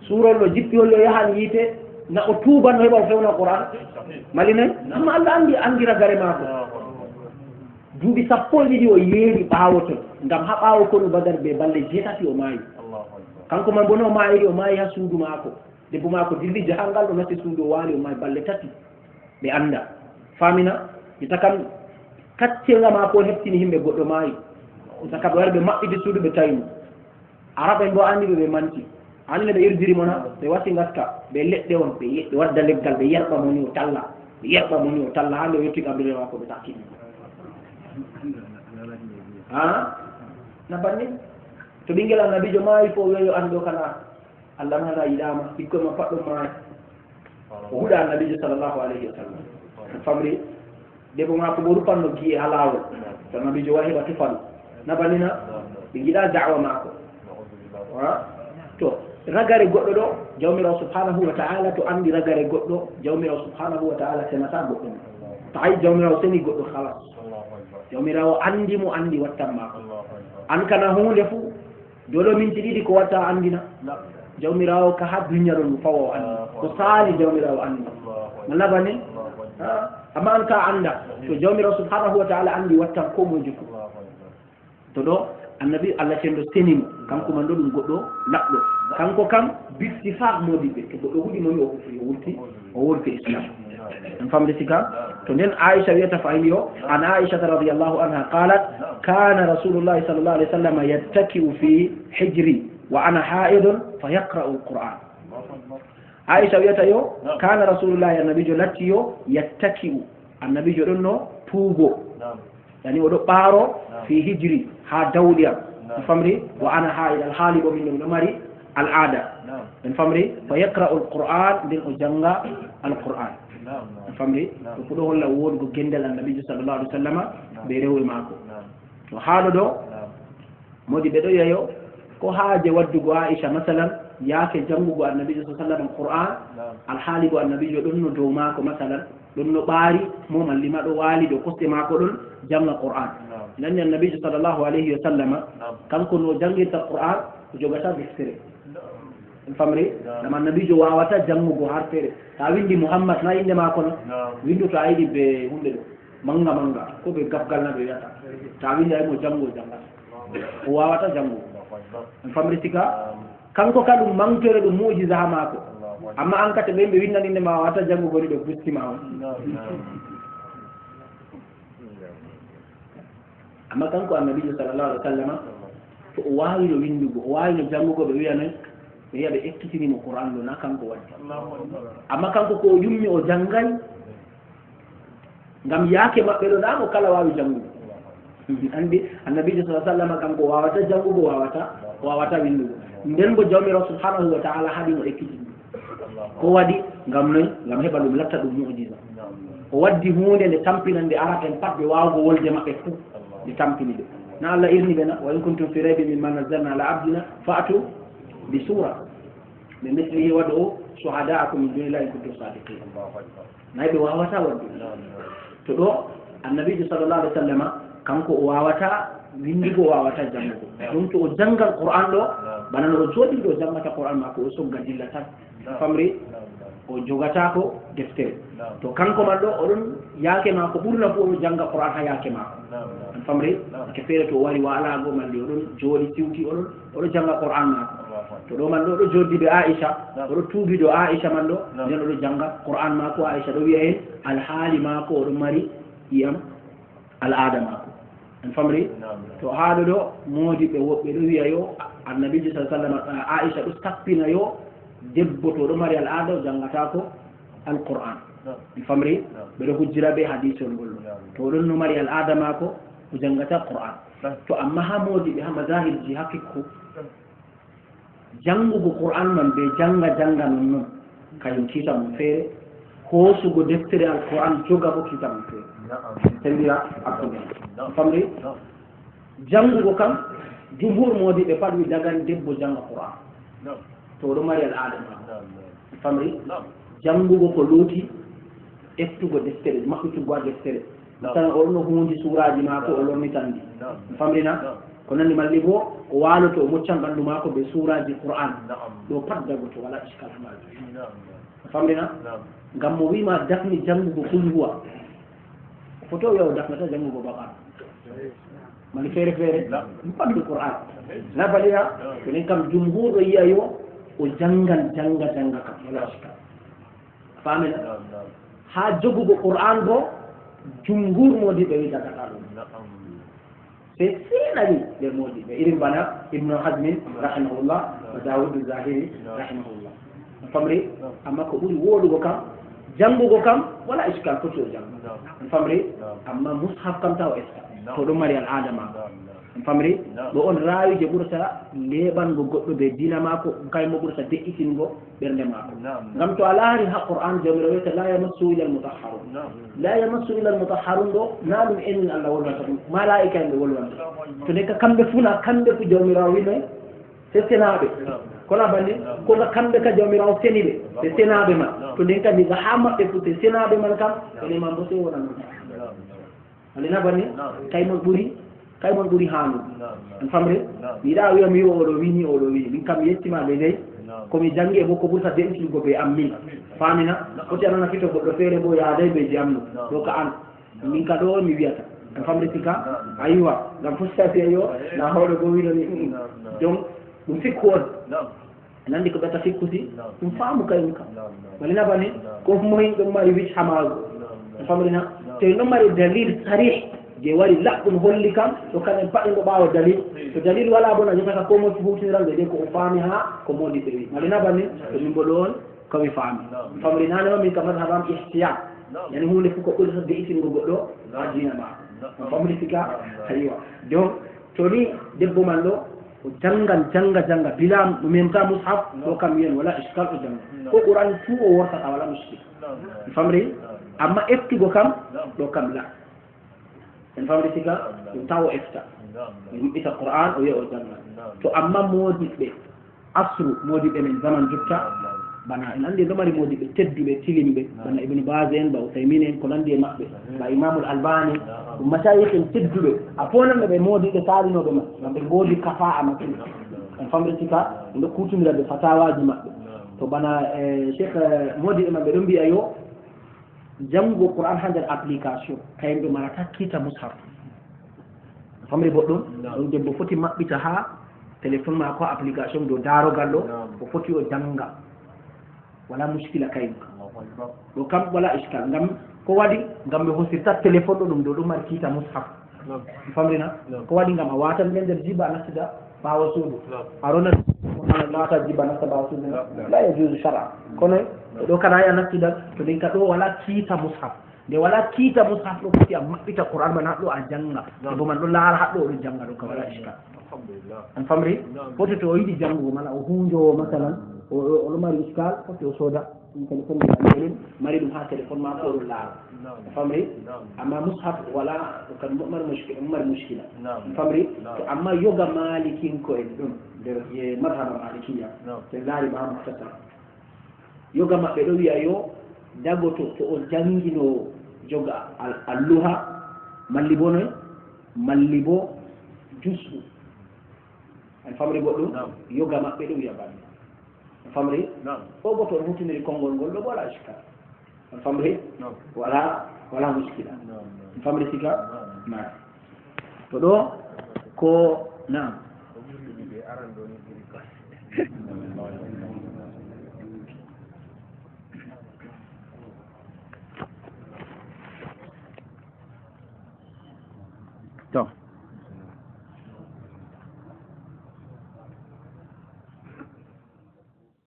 Suurawol ɗo jippi, holli o yahan yiite, na o tuuban, o heɓa o fewna Qur'an? Mali noy? Amma Allah anndi, anndi ragare maako. Duuɓi sappo e ɗiɗi o yeeri ɓaawo ton, ngam haa ɓaawo konu Badar be balɗe jeetati o maayi. Kanko man bo no o maayiri, o maayi haa suudu maako. Debbo maako dilli jahangal, o nasti suudu, o waali, o maayi balɗe tati. Ɓe annda. Faamina? Ita kam, kaccenga maako on heɓtini himɓe, goɗɗo maayi. Ita kam ɓe wari ɓe maɓɓiti suudu, ɓe tawi mo. Arab en bo anndi ɓe, ɓe manti. Anndi no ɓe irdiri mo na? Ɓe wasi ngaska, ɓe leɗɗe on, ɓe ye-, ɓe wadda leggal, ɓe yerɓa mo ni o talla. Ɓe yerɓa mo ni o talla, haa nde o yotti kam, ɓe maako ɓe takkini. Ha? Na banni? To ɓinngel annabiijo maayi fo, weeyo an ɗo kana. Allah ma na yiɗaama, ɓikkoy ma pat ɗon maayi. O huɗa annabiijo sallallahu alayhi wa sallam. Famri, debbo maako bo rufanno gi'e haa laawol. To annabiijo wa'i heɓa tufano. Na banni na? Ɓe ngiɗa da'wa maako. Ha? To, ragare goɗɗo ɗo, Jawmiraawo subhanahu wa ta'ala to anndi ragare goɗɗo, Jawmiraawo subhanahu wa ta'ala senata goɗɗo mo. To ay Jawmiraawo seni goɗɗo, halas. Jawmiraawo anndi mo, anndi wattan maako. An kana huunde fuu, Dole minti ɗiɗi ko watta anndina. Jawmiraawo ka haa duniya ɗon fawa o anndi. Ko saali Jawmiraawo anndi. Malla ba ni? Ha? Amma an ka annda. To Jawmiraawo subhanahu wa ta'ala anndi wattan ko moy jokku. To ɗo annabi Allah cenɗo seni mo. Kanko man ɗo ɗum goɗɗo laɓɗo. Kanko kam bittifaq moodiɓɓe. To goɗɗo huɗi mo ni o kufri, o wurti. O wurti Islam. En famde sika? To nden Aisha wiyata fahin yo, an Aisha radiyallahu anha qalat, kana Rasulullahi sallallahu alaihi wasallam yattaki'u fi hijri wa ana ha'idun fa yaqra'u al-Qur'an. Aisha wiyata yo, kana Rasulullahi, annabijo latti yo, yattaki'u, annabijo ɗon no tuugo. Yani o ɗo ɓaaro fi hijri, haa dawɗi am. En famri? Wa ana ha'id, alhaali bo min ɗo miɗo mari al'aada. En famri? Fa yaqra'u al-Qur'an, nden o jannga al-Qur'an. En famri? Ko ɗo holla wooɗugo gendal annabijo sallallahu alaihi wasallama be rewɓe maako. To haa ɗo ɗo, moodi ɓe ɗo yeeyo, ko haaje waddugo Aisha, masalan, yaake janngugo annabijo sallallahu alaihi wasallam Qur'an, alhaali bo annabijo ɗon no dow maako, masalan, ɗon no ɓaari mo, malla ma ɗo waali dow kosɗe maako ɗon jannga Qur'an. Nanni annabijo sallallahu alaihi wa sallama, kanko no janngirta Qur'an, o jogata deftere. En famri? Ngam annabijo waawata janngugo har feere. Ta windi Muhammad, na innde maako na? Windu to a yiɗi be hunde ɗo. Manga manga, ko be gafgal na ɓe wiyata. Ta windi ay mo janngo, o janngata. O waawata janngugo. En famri sika? Kanko ka ɗum mantore, ɗum mu'jiza haa maako. Amma an ka to ɓe, ɓe winnani innde ma, a waawata janngugo ni, ɓe busti ma on. Amma kanko annabijo sallallahu alaihi wasallama, to o waawino windugo, o waawino janngugo, ɓe wiya noy? Ɓe wiya ɓe ekkitini mo Qur'an ɗo, na kanko waɗi. Amma kanko ko o yummi o janngay, ngam yaake maɓɓe ɗo, na mo kala waawi janngugo. Anndi annabijo sallallahu alaihi wasallama kanko waawata janngugo, waawata, waawata windugo. Nden bo Jawmiraawo subhanahu wa ta'ala haɗi mo ekkitini. Ko waɗi? Ngam noy? Ngam heɓa ɗum latta ɗum mu'jiza. O waddi huunde nde tampinan, nde arata en pat be waawugo wolde maɓɓe fuu. Nde tampini ɓe. Na Allah irni ɓe na? "Wa in kuntum fi raybin mimma nazzalna ala abdina fa'tu bi sura min mithlihi wad'u shuhada'akum min dunillahi in kuntum sadiqin." Nay ɓe waawata waddude. To ɗo, annabijo sallallahu alaihi wasallama, Kanko o waawata winndugo, o waawata janngugo. Donc to o janngan Qur'an ɗo, bana no o jooɗi ɗo o janngata Qur'an maako, o sogga dilla tan. Famri? O jogataako deftere. To kanko man ɗo, o ɗon yaake maako, ɓurna fu o ɗon jannga Qur'an haa yaake maako. An famri? Ke feere to o wari waalaago, malli o ɗon jooɗi siwti, o ɗon, o ɗon jannga Qur'an maako. To ɗo man ɗo, o ɗon jooɗi be Aisha, o ɗon tuubi dow Aisha man ɗo, nden o ɗon jannga Qur'an maako, Aisha ɗo wi'a en alhaali maako, o ɗon mari ƴi'am al'aada maako. En famri? To haa ɗo ɗo, moodiɓɓe woɓɓe ɗo wi'a yo, Annabiijo sallallahu alaihi wasallam, Aisha ɗo sappina yo, debbo to ɗo mari al'aada, o janngataako Alqur'an. En famri? Ɓe ɗo hujjira be hadiisol ngol ɗo. To o ɗon no mari al'aada maako, o janngata Qur'an. To amma haa moodiɓɓe, haa mazahibji, haa fikku, janngugo Qur'an man be jannga jannga non non, kayum kiita mum feere, hoosugo deftere Alqur'an joga bo kiita mum feere. Sendira hakkunde man. Famri? Janngugo kam, jumhur moodiɓɓe pat wi dagan debbo jannga Qur'an. To o ɗo mari al'aada maako. Famri? Janngugo ko luuti, eftugo deftere, maɓɓituggo haa deftere. Tan o ɗon huundi suuraaji maako, o lornitan ɗi. Famrina? Ko nandi malli bo, o waaloto, o moccan ɓanndu maako be suuraaji Qur'an. Ɗo pat dagoto, wala iskal haa maajum. Famrina? Ngam mo wi'ma dafni janngugo kul huwa. Foto wi'a o dafnata janngugo Baqara. Mani feere feere, ɗum pat ɗum Qur'an. Na balina, ko nen kam jumhur ɗo yi'a yo, o janngan, jannga, jannga kam, wala shakka. Famina? Haa jogugo Qur'an bo, jumhur moodiɓɓe wi dagata ɗum. Sey seenani ɓe moodiɓɓe. Irin bana Ibnu Hazmin, rahimahullah, wa Dawudu Zahiri, rahimahullah. Famri? Amma ko ɓuri wooɗugo kam, janngugo kam, wala iskal, foti o jannga. Famri? Amma mushaf kam ta o efta. To ɗum mari al'aada ma. Famri? Ɗo on raawi je ɓurata leeɓango goɗɗo be diina maako, kay mo ɓurata de'itingo ɓernde maako. Ngam to a laari haa Qur'an, Jawmiraawo wi'ata, "La yamassu illa al-mutahharun." "La yamassu illa al-mutahharun" ɗo, na ɗum en Allah wolwanta ɗum, malaa'ika en ɓe wolwanta. To ndeka kamɓe fuu na, kamɓe fuu Jawmiraawo wi'no, se senaaɓe. Ko na banni? Ko nga kamɓe ka Jawmiraawo seni ɓe, ɓe senaaɓe man. To nden kadi nga haa maɓɓe fuu, se senaaɓe man kam, enen man bo sey wona non. Wala na banni? Kay mon ɓuri, kay mon ɓuri haanude. En famre? Mi yiɗa wi'a mi wi'a oɗo wi'i ni, oɗo wi'i. Min kam mi yettima deydey. Ko mi janngi e bo ko ɓurta de'itingo be am min. Famina? Foti a nana fito goɗɗo feere bo yaaday be je am no. Ɗo ka an. Min ka ɗo mi wi'ata. En famre sika? Aywa. Ngam foti sa fiya yo, na hoɗo bo wi'no ni, mm, mm. Donc, ɗum fikku on. Nandi ko ɓeta fikku si, ɗum faamu kayum kam. Wala na banni? Ko moy ɗum mari wicca maago. En famrina? To en ɗon mari dalil sarih je wari laɓɗum holli kam, to kan en paɗɗen ɗo ɓaawo dalil. To dalil wala bo na jotata ko moy huutiniran ɓe de ko o faami haa ko moodi ɓe wi. Wala na banni? To min bo ɗo on ko mi faami. Famrina ne ma min kam mazhabam ihtiyat. Yani huunde fu ko ɓuri de'itingo goɗɗo haa diina maako. Famri sika? Aywa. Donc, to ni debbo man ɗo, o janngan, jannga, jannga, bila o memta mushaf, ɗo kam wi'en wala iskal o jannga. Ko Qur'an tu o wortata wala muskil. Mi famri? Amma eftugo kam, ɗo kam la. En famri sika? Ɗum taw o efta. O yuɓɓita Qur'an, o wi'a o jannga. To amma moodiɓɓe, asru moodiɓɓe men zaman jotta, bana en anndi en ɗo mari moodiɓɓe tedduɓe, tilimɓe, bana Ibn Baz en, ba Uthaymin en, ko nanndi e maɓɓe, ba Imamul Albani, ɗum mashayikh en tedduɓe. A foonan ɓe moodiɓɓe taarinooɓe ma, ngam ɓe ngoodi kafa'a masin. En famri sika, en ɗo kuutinira ɓe fatawaaji maɓɓe. To bana, eh, Cheikh, eh, moodiɓɓe maɓɓe ɗon mbi'a yo, janngugo Qur'an haa nder application, kayum ɓe marata kiita mushaf. Famri boɗɗum? Naam. Ɗum debbo foti maɓɓita haa téléphone maako application dow daarogal ɗo, naam, o foti o jannga. Wala muskila kayum kam. Allahu Akbar. Ɗo kam wala iskal. Ngam ko waɗi? Ngam ɓe hosirta téléphone ɗo ɗum ɗo ɗum mari kiita mushaf. Naam. Mi famrina? Naam. Ko waɗi? Ngam a waatan ɓe nder jiba a nattida ɓaawo suudu. Naam. A rona laata jiba nasta ɓaawo suudu. Naam, naam. La yajuzu shar'a. Kono naam, ɗo kana ya nattida to ɗin ka ɗo wala kiita mushaf. Nde wala kiita mushaf ɗo foti a maɓɓita Qur'an man haɗɗo a jannga. Naam. Debbo man ɗo laara haɗɗo o ɗo jannga ɗo ka wala iskal. Alhamdulillah. An famri? Naam. Foti to o yiɗi janngugo mala o hunjowo masalan, o, o, o ɗo mari iskal, foti o sooda. Ɗum kadi foti a ɗum mari ɗum haa téléphone maako o ɗo laara. Naam. A famri? Naam. Amma mushaf wala, ko kan mo mari mushkila, mo mari mushkila. Naam. A famri? Naam. To amma yoga malikinko en ɗum, nder, e mazhaba malikiya, naam, to en laari ma Mukhtasar. Yoga maɓɓe ɗo wi'a yo dagoto to o janngino joga al-, alluha, malli bo noy? malli bo jus'u. An famri goɗɗum? Naam. Yoga maɓɓe ɗum yaɓani. An famri? Naam. O goto on hutiniri konngol ngol ɗo bo wala iskal. An famri? Naam. Wala, wala muskila. Naam, naam. An famri sika? Naam. Naam. To ɗo ko naam. To.